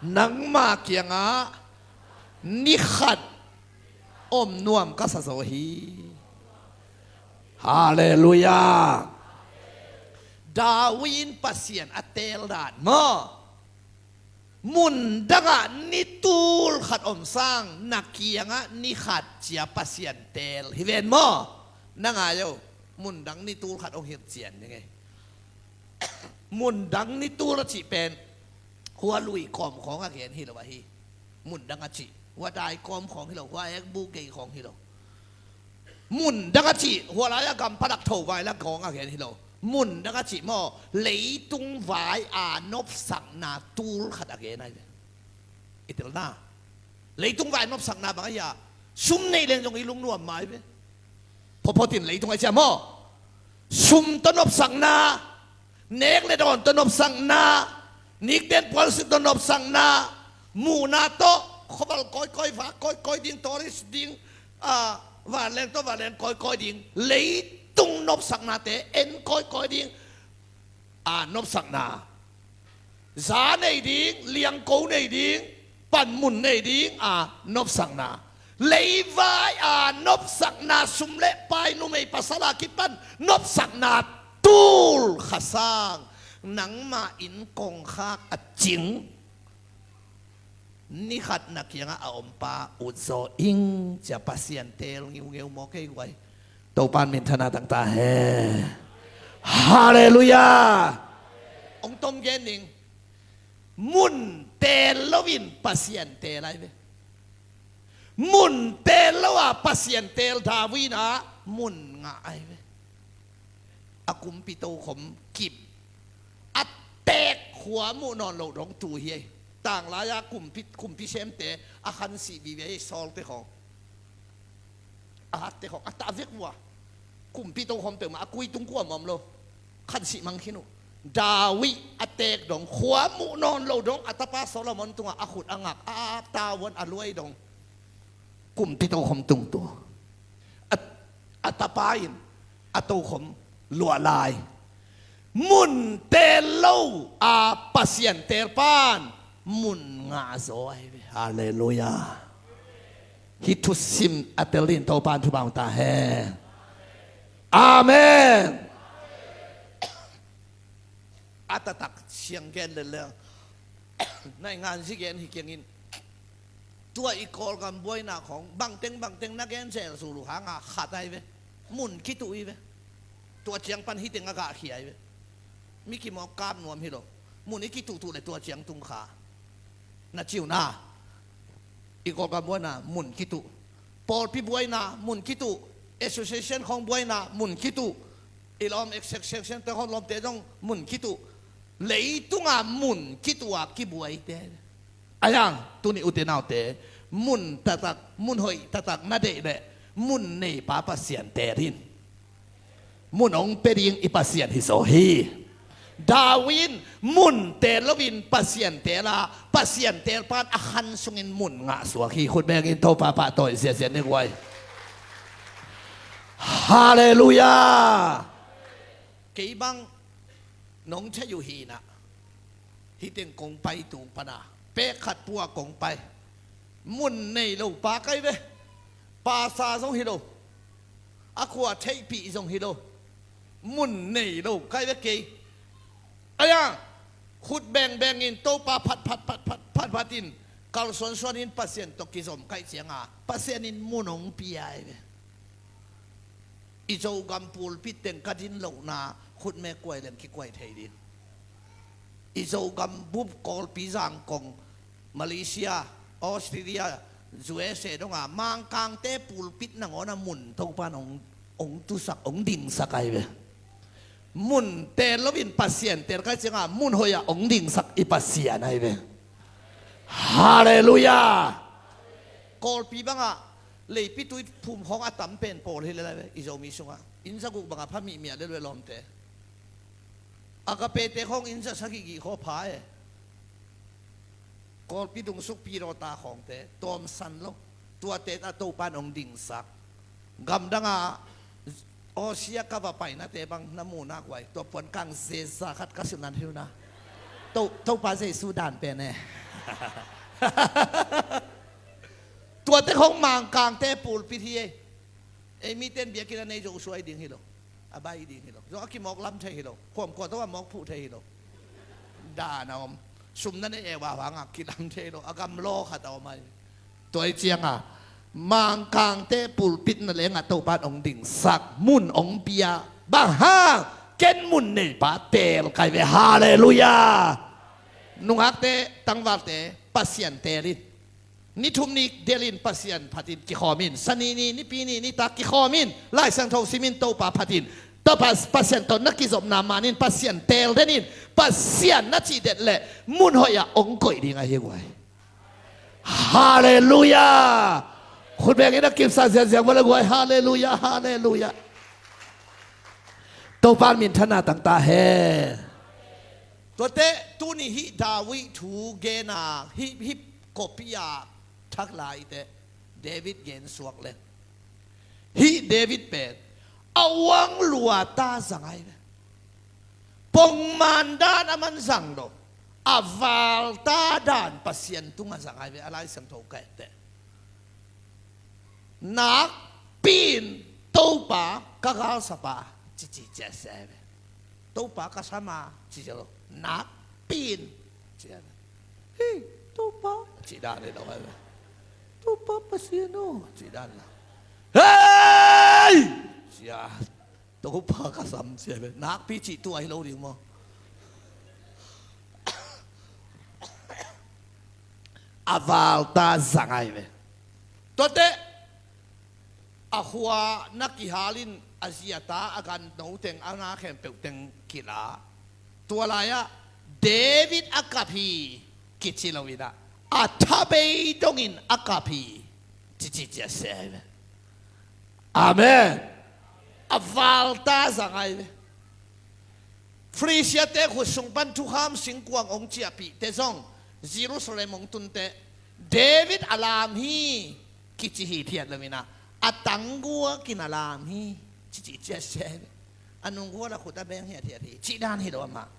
nangma kiangah ni khat om nuam ka sa zaw hi. Halleluiah. David in Pasian a teel dan maw? Mun dangah ni tul khat om sang na kiangah ni khat cia Pasian teel hi ven maw? Na ngai o. Mun dang ni tul khat hong hilh cian ding e. Mun dang ni tul a cih pen hua lui kawm khawng a gen hi lo ahi. Mun dang a cih hua dai kawm khawng hi lo, hua ek bu gei khawng hi lo. Mun dang a cih hua lai-a gam padak tho vai la khawng a gen hi lo. Mun dang a cih maw, leitung vai a nopsakna tul khat a gen ahi ve. I telna leitung vai nopsakna bang ahi a, sum neih leng zong i lungnuam mai ve. Phawphawtin leitung ahi cia maw, sum tawh nopsakna, nek le dawn tawh nopsakna, nikten puansilh tawh nopsakna, muhna tawh khuaval kawikawi, vak kawikawi ding, tourist ding, a, vanleng tawh vanleng kawikawi ding, leitung nopsaknate en kawikawi ding a nopsakna, za nei ding, liangko nei ding, panmun nei ding a nopsakna, leivai a nopsakna, sum le pai, numei pasal a kipan nopsakna tul khat sang nangmah in kongkhak a cing ni khat na kiangah a ompa ut zaw ing cia Pasian teel ngiungeu maw kei guai? Topan minthana tangta he. Halleluiah. Hong tom gen ning. Mun teel loin Pasian teel ahi ve. Mun teel lo a Pasian teel David in ah mun ngah ahi ve. A kumpi tokhom kip, a teek khua muh nawn loh dong tu hi ei. Tanglai-a kumpi, kumpi semte a khansih vive ei, sawlte khawng, a hatte khawng a tah vek vua. Kumpi tokhom peuhmah a kui tung kuam om lo. Khansih mang khin uh. David a teek dong, khua muh nawn lo dong, a tapa Solomon tungah a khut a ngak, a, a tavuan a luai dong, kumpi tokhom tungtawn. A, a tapa in a tokhom luah lai. Mun teel lo a Pasian teel pan mun ngah zaw ahi ve. Halleluiah. Hih thusim a tel dingin Topa in thupha hong ta hen. Amen. A taktak siang gen lel leng, naingan zi gen hi keng in. Tua i Kawlgam buaina khong bangteng bangteng na gen zel zul uh hanga khat ahi ve. Mun kituh hi ve. Tua ciang pan hih teng a gahkhia hi ve. Mi kimawk kap nuam hi lo. Mun i kituhtuh le tua ciang tung kha. Na ci uh na. I Kawlgam buaina mun kituh. Pawlpi buaina mun kituh. Association khong buaina mun kituh. I lawm association te khong lawmte zong mun kituh. Leitunga mun kituh a kibuaite. Ahi hang tuni ute naute, mun taktak, mun hoih taktak na deih leh mun neipa Pasian teel in. Mun hong pia ding i Pasian hi zaw hi. David in mun teel loin Pasian teel a, Pasian teel pan a khan sungin mun ngah suak hi. Khut bengin Topa pahtawi ziahziah ni guai. Halleluiah. Kei bang nong thei uh hi na. Hih teng kong pai tung pana pek khat pua kong pai. Mun nei lo pa kai ve. Pasa zong hi lo. A khua theihpih zong hi lo. Mun nei lo kai ve kei. Ahi hang khut bengbengin Topa phat phat phat phat phat phatin kalsuansuanin Pasian tawh kizom kaih cianga Pasian in mun hong pia ahi ve. I Zogam pulpit teng ka din lohna khutme kuai leng kikuai thei ding. I Zogam bup Kawlpi Zangkong, Malaysia, Australia, U S A donga Mangkangte pulpit nangawna mun Topan hong, hong tusak, hong dingsak ahi ve. Mun teel loin Pasian teel kai cianga mun hoih ah hong dingsak i Pasian ahi ve. Halleluiah. Kawlpi bangah leipi tui phum khawng a tam pen pawl hi lel ahi ve. I Zomi sungah inn zaguk bangah pha mihmiah lel ve lawmte. Agapete khawng inn za sagih gih khaw pha e. Kawlpi dungsuk pilawta khawngte tawmsan lo. Tuate a Topan hong dingsak. Gamdanga Asia ka va painate bang na muhna guai tua puan kang zeza khat ka silh nan hiuna. To, Topa Jesu dan pen e. Tuate khong Mangkangte pulpit hi e. Ei miten biakinn a nei Joshua i ding hi lo. A bai i ding hi lo. Zong a kimawk lam thei hi lo. Khuam kua to a mawk phuh thei hi lo. Dan a om. Sum na nei e wa hanga kilam thei lo. A gam law khat a om ai. Tua i cianga Mangkangte pulpit na lengah Topan hong dingsak mun hong pia. Bang hang ken mun neipa teel kai ve. Halleluiah. Nungakte tangvalte Pasian teel in. Ni thum ni delin Pasian phatin kikhawm in. Sani ni, nipi ni, nitak kikhawm in. Lai Siangtho simin Topa phatin. Topa Pasian tawh na kizopna manin Pasian teel den in. Pasian na cih det leh mun hoih ah hong koih ding ahi guai. Halleluiah. Khut bengin a kipsa zianziang vala guai. Halleluiah. Halleluiah. Topa min thana tangta he. Tuate tuni hih David thu gena hih, hih kopi a thak laite David gen suak le. Hih David pen a uang luata zang ai ve. Pongman dan a man zang lo. A valta dan Pasian tunga zang ai ve a Lai Siangtho kaihte. Nakpi in Topa ka galsapa cici ciasia ai ve. Topa ka sama cici lo. Nakpi in cian. Hei, Topa ci dan lo ai ve. Topa Pasian o ci dan lo. Hei! Cia. Topa ka sam sia ve. Nakpi cih tu ahi lo ding maw? A valta zang ai ve. Tuate a khua na kihalin a ziata a gan no teng a na khempeuh teng kila. Tua lai-ah David a kap hi kici lo inah a thabei dongin a kap hi cici cia sia ai ve. Amen. A valta zang ai ve. Philistine-te khut sung pan thukham singkuang hong ciahpihte zong Jerusalem hong tunte David a lam hi kici hithiat lo-in ah, a tangguakin a lam hi, cici ciat se. A nunggual a khut a beng hiathiat hi, cih dan hi lo amah.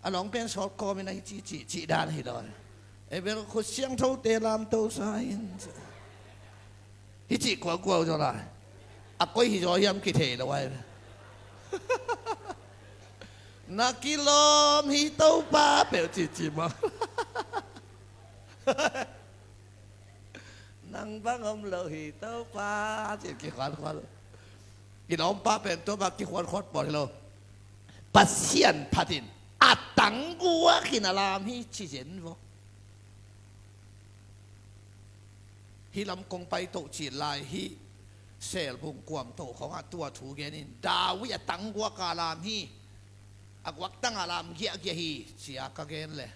A lawng pen sawt kawmin a hi cici cih dan hi lo. Ei bel khut siangthote lamto sa in. Hi cih kuakuau zaw lai. A koi hi zaw hiam kithei lo ai. Na kilawm hi Topa peuh cici mah. Nang bang om lo hi Topa ci kikhuankhuan. I lawmpa pen Topa kikhuankhuan pawl hi lo. Pasian phatin a tangguakin a lam hi ci zen vo. Hih lam kong pai toh cil lai hih Selbung kuamtoh khawngah tua thu genin David a tangguaka lam hi. A guaktanga lam giahgiah hi cia ka gen le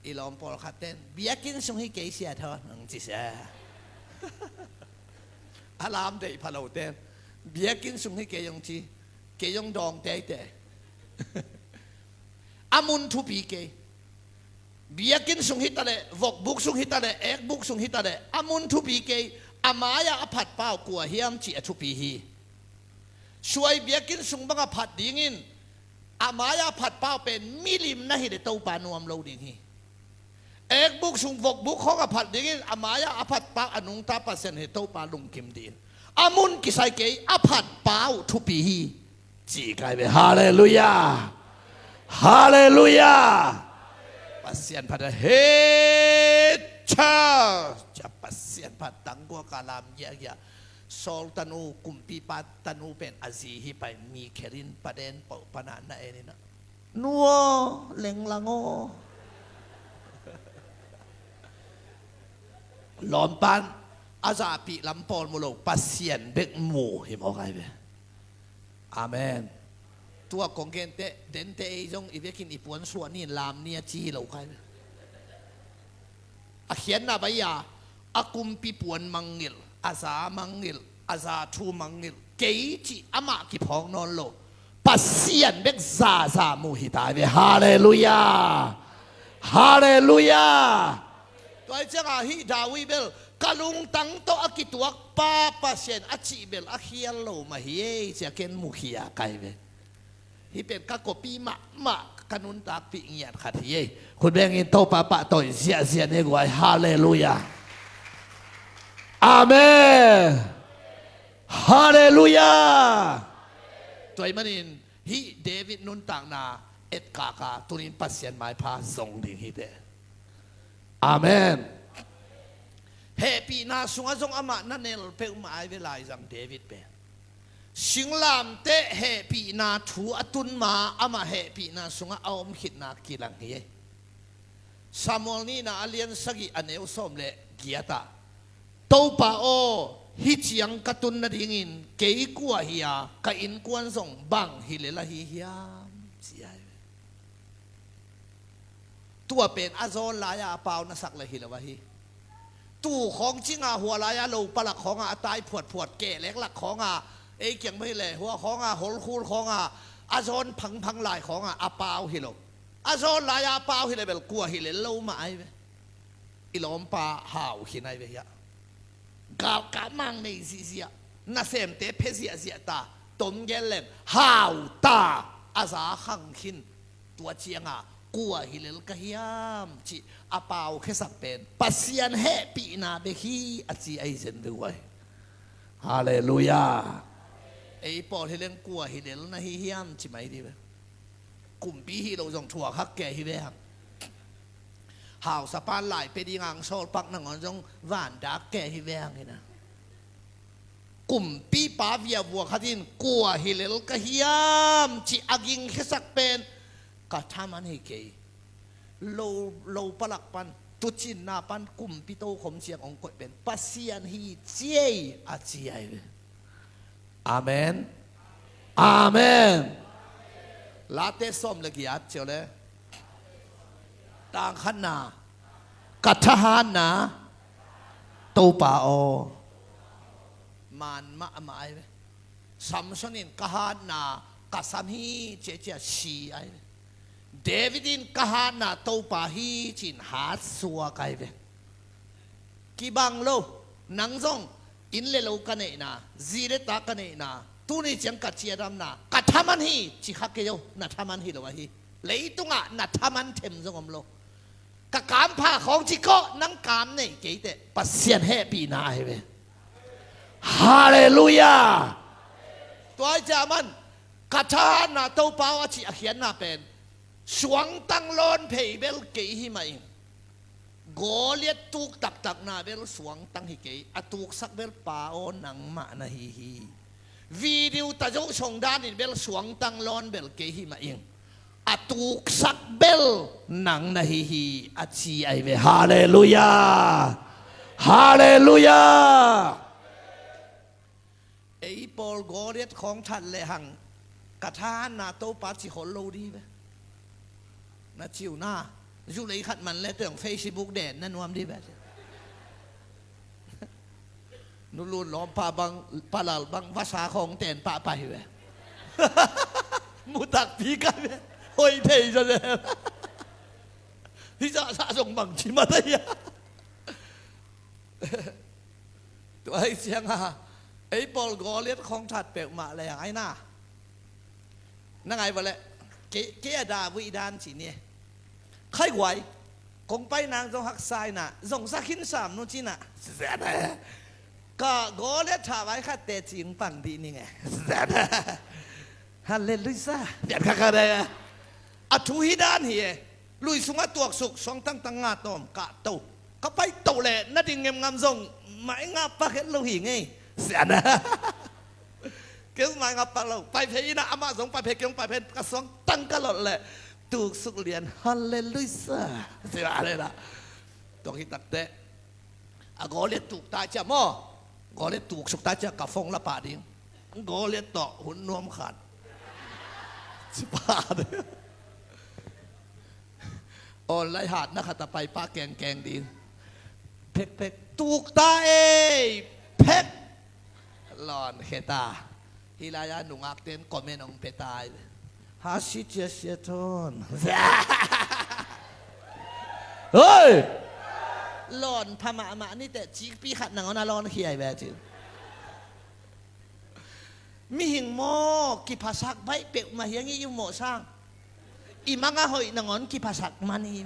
i lawm pawlkhat ten biakinn sung hi kei sia thawn ang ci sia. A lam deih pha lo ten biakinn sung hi kei ang ci. Kei ang dawng teitei. A mun thupi kei. Biakinn sung hi ta leh, vokbuk sung hi ta leh, ekbuk sung hi ta leh, a mun thupi kei. A mai-ah a phatpa uh kua hiam cih a thupi hi. Suai biakinn sung banga phat dingin a mai-ah a phatpa uh pen milim na hi leh Topa nuam lo ding hi. Ekbuk sung vokbuk khawng a phat dingin a mai-ah a phatpa a nungta Pasian hi Topa lungkim ding. A mun kisai kei, a phatpa uh thupi hi. Ci kai ve. Halleluiah. Halleluiah. Pasian phat a het cha. Ca Pasian phat tangguaka lam giahgiah. Saul tanu, kumpipa tanu pen a zi hi pai, Mikhel in paden pau pana na en in ah, nu aw, lenglang aw. Lawmpan a zahpih lam pawl mu lo, Pasian bek mu hi mawk ai ve. Amen. Tua kong gente, dente ei zong i vekin i puan suah ni in lam ni a ci hi lo kai ve. A khiatna bai-a, a kumpi puan mangngilh, a za mangngilh, a za thu mangngilh, kei cih amah kiphawk nawn lo. Pasian bek zaza mu hi tai ve. Halleluiah. Halleluiah. Tua hi ciangah hih David bel ka lungtang tawh a kituakpa Pasian a cih bel a khial lo mah hi ei, cia ken mukhia kai ve. Hih pen ka kopi mahmah ka nuntakpih ngiat khat hi ei. Khut bengin Topa pahtawi ziahziah ni guai. Halleluiah. Amen. Halleluiah. Tua ahih manin hih David nuntakna etkaka tunin Pasian maipha zong ding hi teh. Amen. Hehpihna sungah zong amah na nel peuhmah ai ve laizang David pen. Singlamteh hehpihna thu a tun ma amah hehpihna sungah a om khitna kilang hi. Samuel nihna a lian sagih a neu sawm le giatah, Topa aw, hih ciang ka tun nadingin kei kua hi a, ka innkuan zong bang hi lel ahi hiam? Ci ai ve. Tua pen a zawn lai-a a pau na sak le hi lo ahi. Tuu khawng cinga hua lai-a lo palak khawngah a tai phuatphuat, keh leklak khawngah, ei kiang mah hi le hua khawngah, holkhul khawngah, a zawn phangphang lai khawngah a pau hi lo. A zawn lai-a a pau hi le bel kua hi lel lo mah ai ve. I lawmpa hau khin ai ve hiah. Galkap mang nei zihziah, nasemte phe ziahziah ta, tom gel leng hau ta, a za khang khin. Tua cianga kua hi lel ka hiam cih a paukhiasak pen Pasian hehpihna bek hi a ci ahi zen ve guai. Halleluiah. Ei pawl hi leng kua hi lel na hi hiam ci mai di ve. Kumpi hi lo zong thuak hak kei hi ve hang. Hausapan lai pe ding ang sawl pak nangawn zong vandak kei hi ve hang hi na. Kumpipa viavua khat in kua hi lel ka hiam cih a gingkhiasak pen ka thaman hi kei. Lo, lo palak pan, tucinna pan kumpi tokhom ciang hong koih pen Pasian hi ciei a ci ai ve. Amen. Amen. Late sawm le giat cio le. Tangkhatna, ka thahatna, Topa aw. Man mah amah ai ve. Samson in ka hatna, a sam hi, ci a ci a si ai ve. David in ka hatna Topa hi ci-in hat suak ai ve. Kibang lo, nang zong inn le lo ka neihna, zi le ta ka neihna, tuni ciang ka ciadamna ka thaman hi ci kha kei o, na thaman hi lo ahi. Leitungah na thaman them zong om lo. Ka kampha khawng ci kawh, nang kam nei kei teh Pasian hehpihna ahi ve. Halleluiah. Tua hi ciah man ka thahatna Topa aw a cih a khiatna pen suangtang lawn phei bel kei hi mah ing. Goliat tuk taktakna bel suangtang hi kei, a tuksak bel Pa aw nangmah na hi hi. Video ta zoh song danin bel suangtang lawn bel kei hi mah ing. A tuksak bel nang na hi hi a ci ai ve. Halleluiah. Halleluiah. Ei pawl Goliat khawng that lehang ka thahatna Topa ci khol lo di ve. Na ci uh na, zu lei khat man le teng Facebook den na nuam di ve. Nu lun lawmpa bang, palal bang vasa khawng ten pahpah hi ve. Mu takpi ka ve. Hoi thei zaw ve. Hi zahzah zong bang ci mah ta hia. Tua hi cianga ei pawl Goliat khawng that peuhmah leng ai na, na ngai vawleh kei, kei a David dan ci ni. Khai guai kong pai nang zong haksa ina, zong sa khin sam nu cina. Ka Goliat tha vai khat te cing pang dih ning e. Halleluiah. Pian kha kha dai a thu hi dan hi e. Lui sungah tuaksuk suang tangtang nga tawm kah to. Ka pai to le na ding ngemngam zong mai nga pak het lo hi ngei. Sian a. Keu mai nga pak lo. Pai phei ina amah zong pai phei, keu pai phei, ka suang tang ka lot le tuksuk lian. Halleluiah. Sian a le la. Tuak hi takte. A Goliat tuk ta cia maw? Goliat tuksuk ta cia ka phone la pah ding. Goliat tawh hun nuam khat. Ci pah ding. Online hatna khat a pai pah kengkeng ding. Phek phek tuk ta ei. Phek. Lawn khe ta. Hih lai-a nungakten comment hong pia ta ai ve. Ha si cia sia thawn. Hoi! Lawn pha mahmah ni teh cikpi khat nangawn a lawn khia ai ve cin. Mihing maw kiphasak baih peuhmah hiang i uh mawh sang. I manga hoih nangawn kiphasak man hi.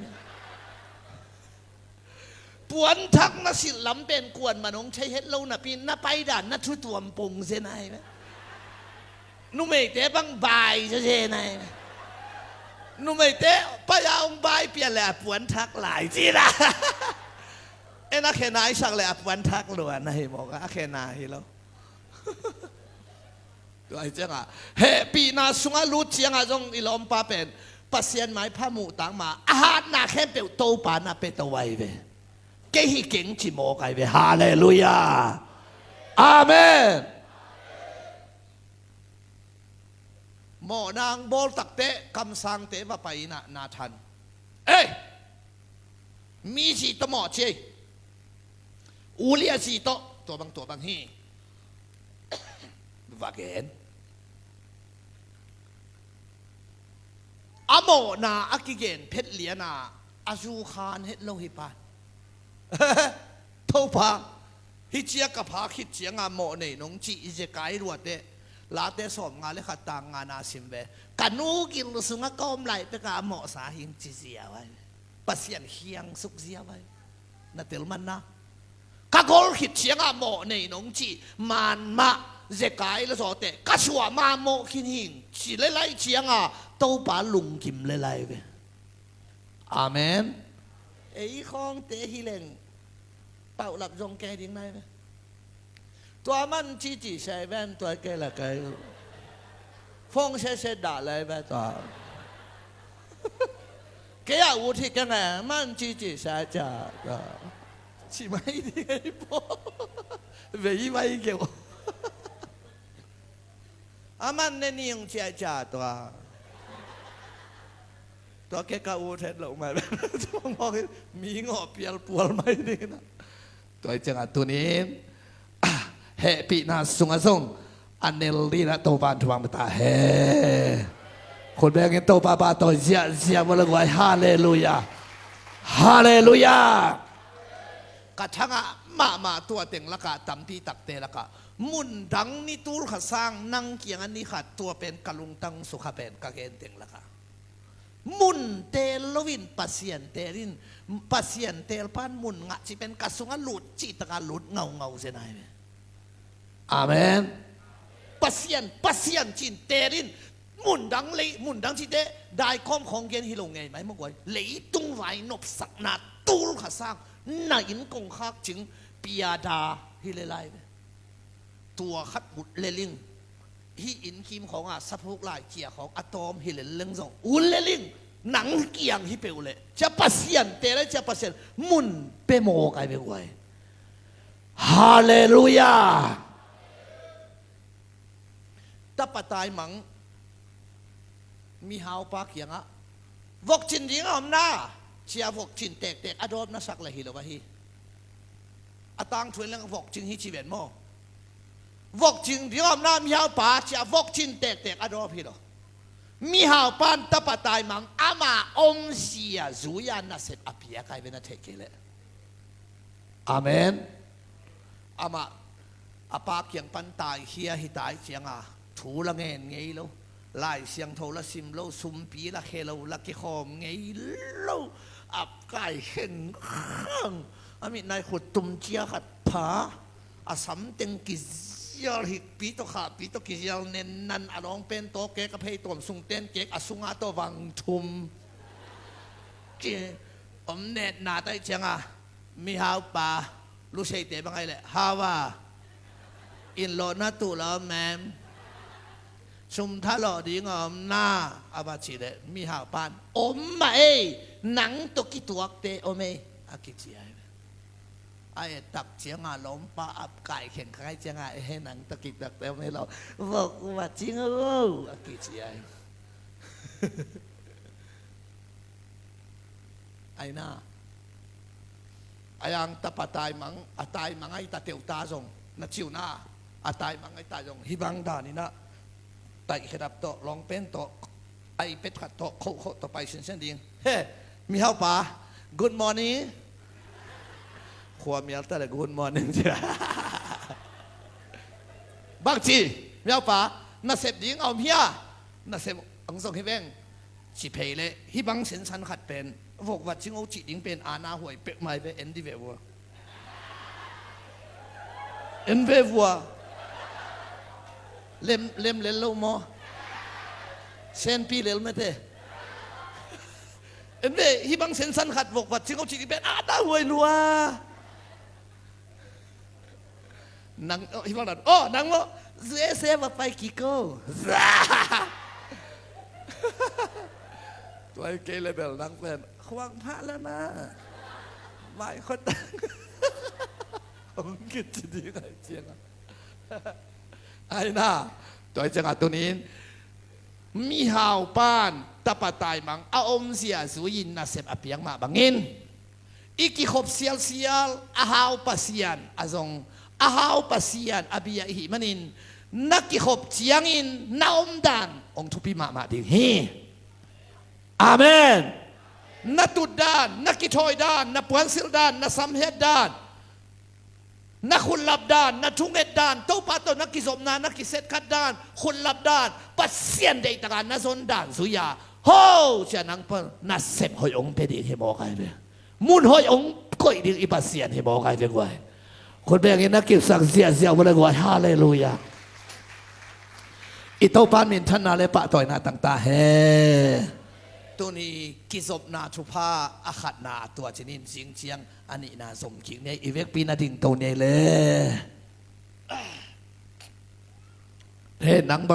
Puanthak na silh lam pen kuan man hong thei het lo napi na paidan na thutuam pung zen ai ve. Numeite bang bai zen ai ve. Numeite pai a hong bai pian le a puanthak lai cina. En a khen ai sak le a puanthak luan ahi mawk a khen a hi lo. Tua hi ciangah hehpihna sungah lut ciangah zong i lawmpa pen Pasian maipha muhtak ma a hatna khempeuh Topa na pia to ai ve. Kei hi keng ci mawk ai ve. Halleluiah. Amen. Mawhna ang bawl takte kamsangte va pai inah Nathan, ei, mi zi tawh mawh ci ei. Ulia zi tawh tua bang tua bang hi. Va gen. A mawhna a kigen phet liana a zu khan het lo hi pan. Topa, hih cia ka pha khit cianga mawh nei nong cih i zekai ruate, Late sawmnga le khat tang ngana sim ve. Ka nu gil sungah ka om lai peka a mawhsa hing ci ziau ai. Pasian hiang suk ziau ai. Na tel manna. Ka gol khit ciangah mawh nei nong cih man mah zekai le zawte ka suah ma mawh khin hing ci le lai cianga Topa lungkim le lai ve. Amen. Ei khawngte hi leng paulap zong kei ding nai ve. Tua man cici sai ven tua kei la kei. Phong sese dah lai ve tua. Kei a ut hi keng e man cici sai cia tua. Ci mai ding ei po. Vei vai keu. A man ne ning ciai cia tua. Tua kei ka ut het loh mai. Mi ngawh pial pual mai ding na. Tua i ciangah tunin hehpihna sungah zong A nel dinah Topa in thupha pia ta hen. Khut bengin Topa pahtawi ziahziah vua le guai. Halleluiah. Halleluiah. Ka thangah mahmah tua teng lakah tampi takte lakah mundang ni tul khat sang nang kiangah ni khat tua pen ka lungtang sukha pen ka gen teng lakah mun teel loin Pasian teel in, Pasian teel pan mun ngah cih pen ka sungah lut cih takah lut ngaungau zen ahi ve. Amen. Pasian, Pasian cin teel in, mundang lei, mundang cihte daikawm khawng gen hi lo ngei mai maw guai. Leitung vai nopsakna tul khat sang na inn kongkhak cing piada hi le lai ve. Tua khat ut le ling. Hih inn kim khawngah saphuk lai cia khawng a tawm hi lelleng zong ut le ling. Nang kiang hi peuh leh cia Pasian teel ai, cia Pasian mun pia mawk ai ve guai. Halleluiah. Tapa taimang mihaupa kiangah vokcin ding a om na, cia vokcin tektek a dawp na sak le hi lo ahi. A tangthu in leng vokcin hi ci ven maw? Vokcin ding a om na mihaupa, cia vokcin tektek a dawp hi lo. Mihaupa in tapa taimang ama omsia zui-a nasep a piak ai ve na theih kei leh. Amen. Amah a pa kiang pan taikhia hi tai cianga thu la ngen ngei lo, Lai Siangtho la sim lo, sumpi la khia lo, la kikhawm ngei lo, ap kai khengkhang. A mit nai khut tum cia khat pha, a samteng kizial, hikpi tawh khahpi tawh kizial nennan, a lawngpen tawh kek, a phei tuam sungten kek, a sunga tawh vang thum. Ci om netna taih cianga mihaupa luseite bang ai leh haupa, inn lawhna tuh la om em? Sum thalawh ding a om na, a va cih leh mihaupa in om mah ei, nang tawh kituakte om ei, a kici ai. A et tak cianga lawmpa ap kai khengkhang ai cianga, e he, nang tawh kituakte om ei lo, vok va cing o, a kici ai. Aina, a yang tapa taimang, a taimang ai ta teuta zong na ciuna, a taimang ai ta zong hibang daninah taih khedap tawh, lawngpen tawh, a ipet khat tawh, khohkhoh tawh pai sinsen ding. He, mihaupa, good morning. Khua mial ta le good morning cia. Bangci, mihaupa, nasep ding a om hia? Nasep ang zong hi veng. Ci phei leh hih bang sensan khat pen vokvat cing o cih ding pen aana huai peuhmah hi ve, en di ve vua. En ve vua. Lem, lem lel lo maw? Senpi lel mete. En ve, hih bang sensan khat vokvat cing o cih ding pen aana huai lua. Nang, oh, hih bang dan. Oh, nang maw? Zu e se va pai kiko. Tuai kei le bel nang pen khuang phah la na. Mai khot. Hong kit ci ding ai ciang. Aina, tuai cianga tunin mihaupan tapa taimang a omzia zui-in nasep a piak mah bangin i kikhop sialsial a hau Pasian a zong, a hau Pasian a bia i hih manin na kikhop ciangin na omdan hong thupi mahmah ding hi. Amen. Na tutdan, na kithawidan, na puansildan, na samhetdan, na khutlapdan, na thungetdan, Topa tawh na kizopna, na kisetkhatdan, khutlapdan, Pasian deihtaka na zondan zui-a, ho cia nang pan nasep hoih hong pia ding hi mawk ai ve. Mun hoih hong koih ding i Pasian hi mawk ai ve guai. Khut bengin na kipsak ziahziah vua le guai. Halleluiah. I Topa minthanna le pahtawina tangta hen. Tuni kizopna thupha a khatna tua cinin zing ciang a nihna zom kik ni ei, i vekpi na dingto ni ei le. He, nang bang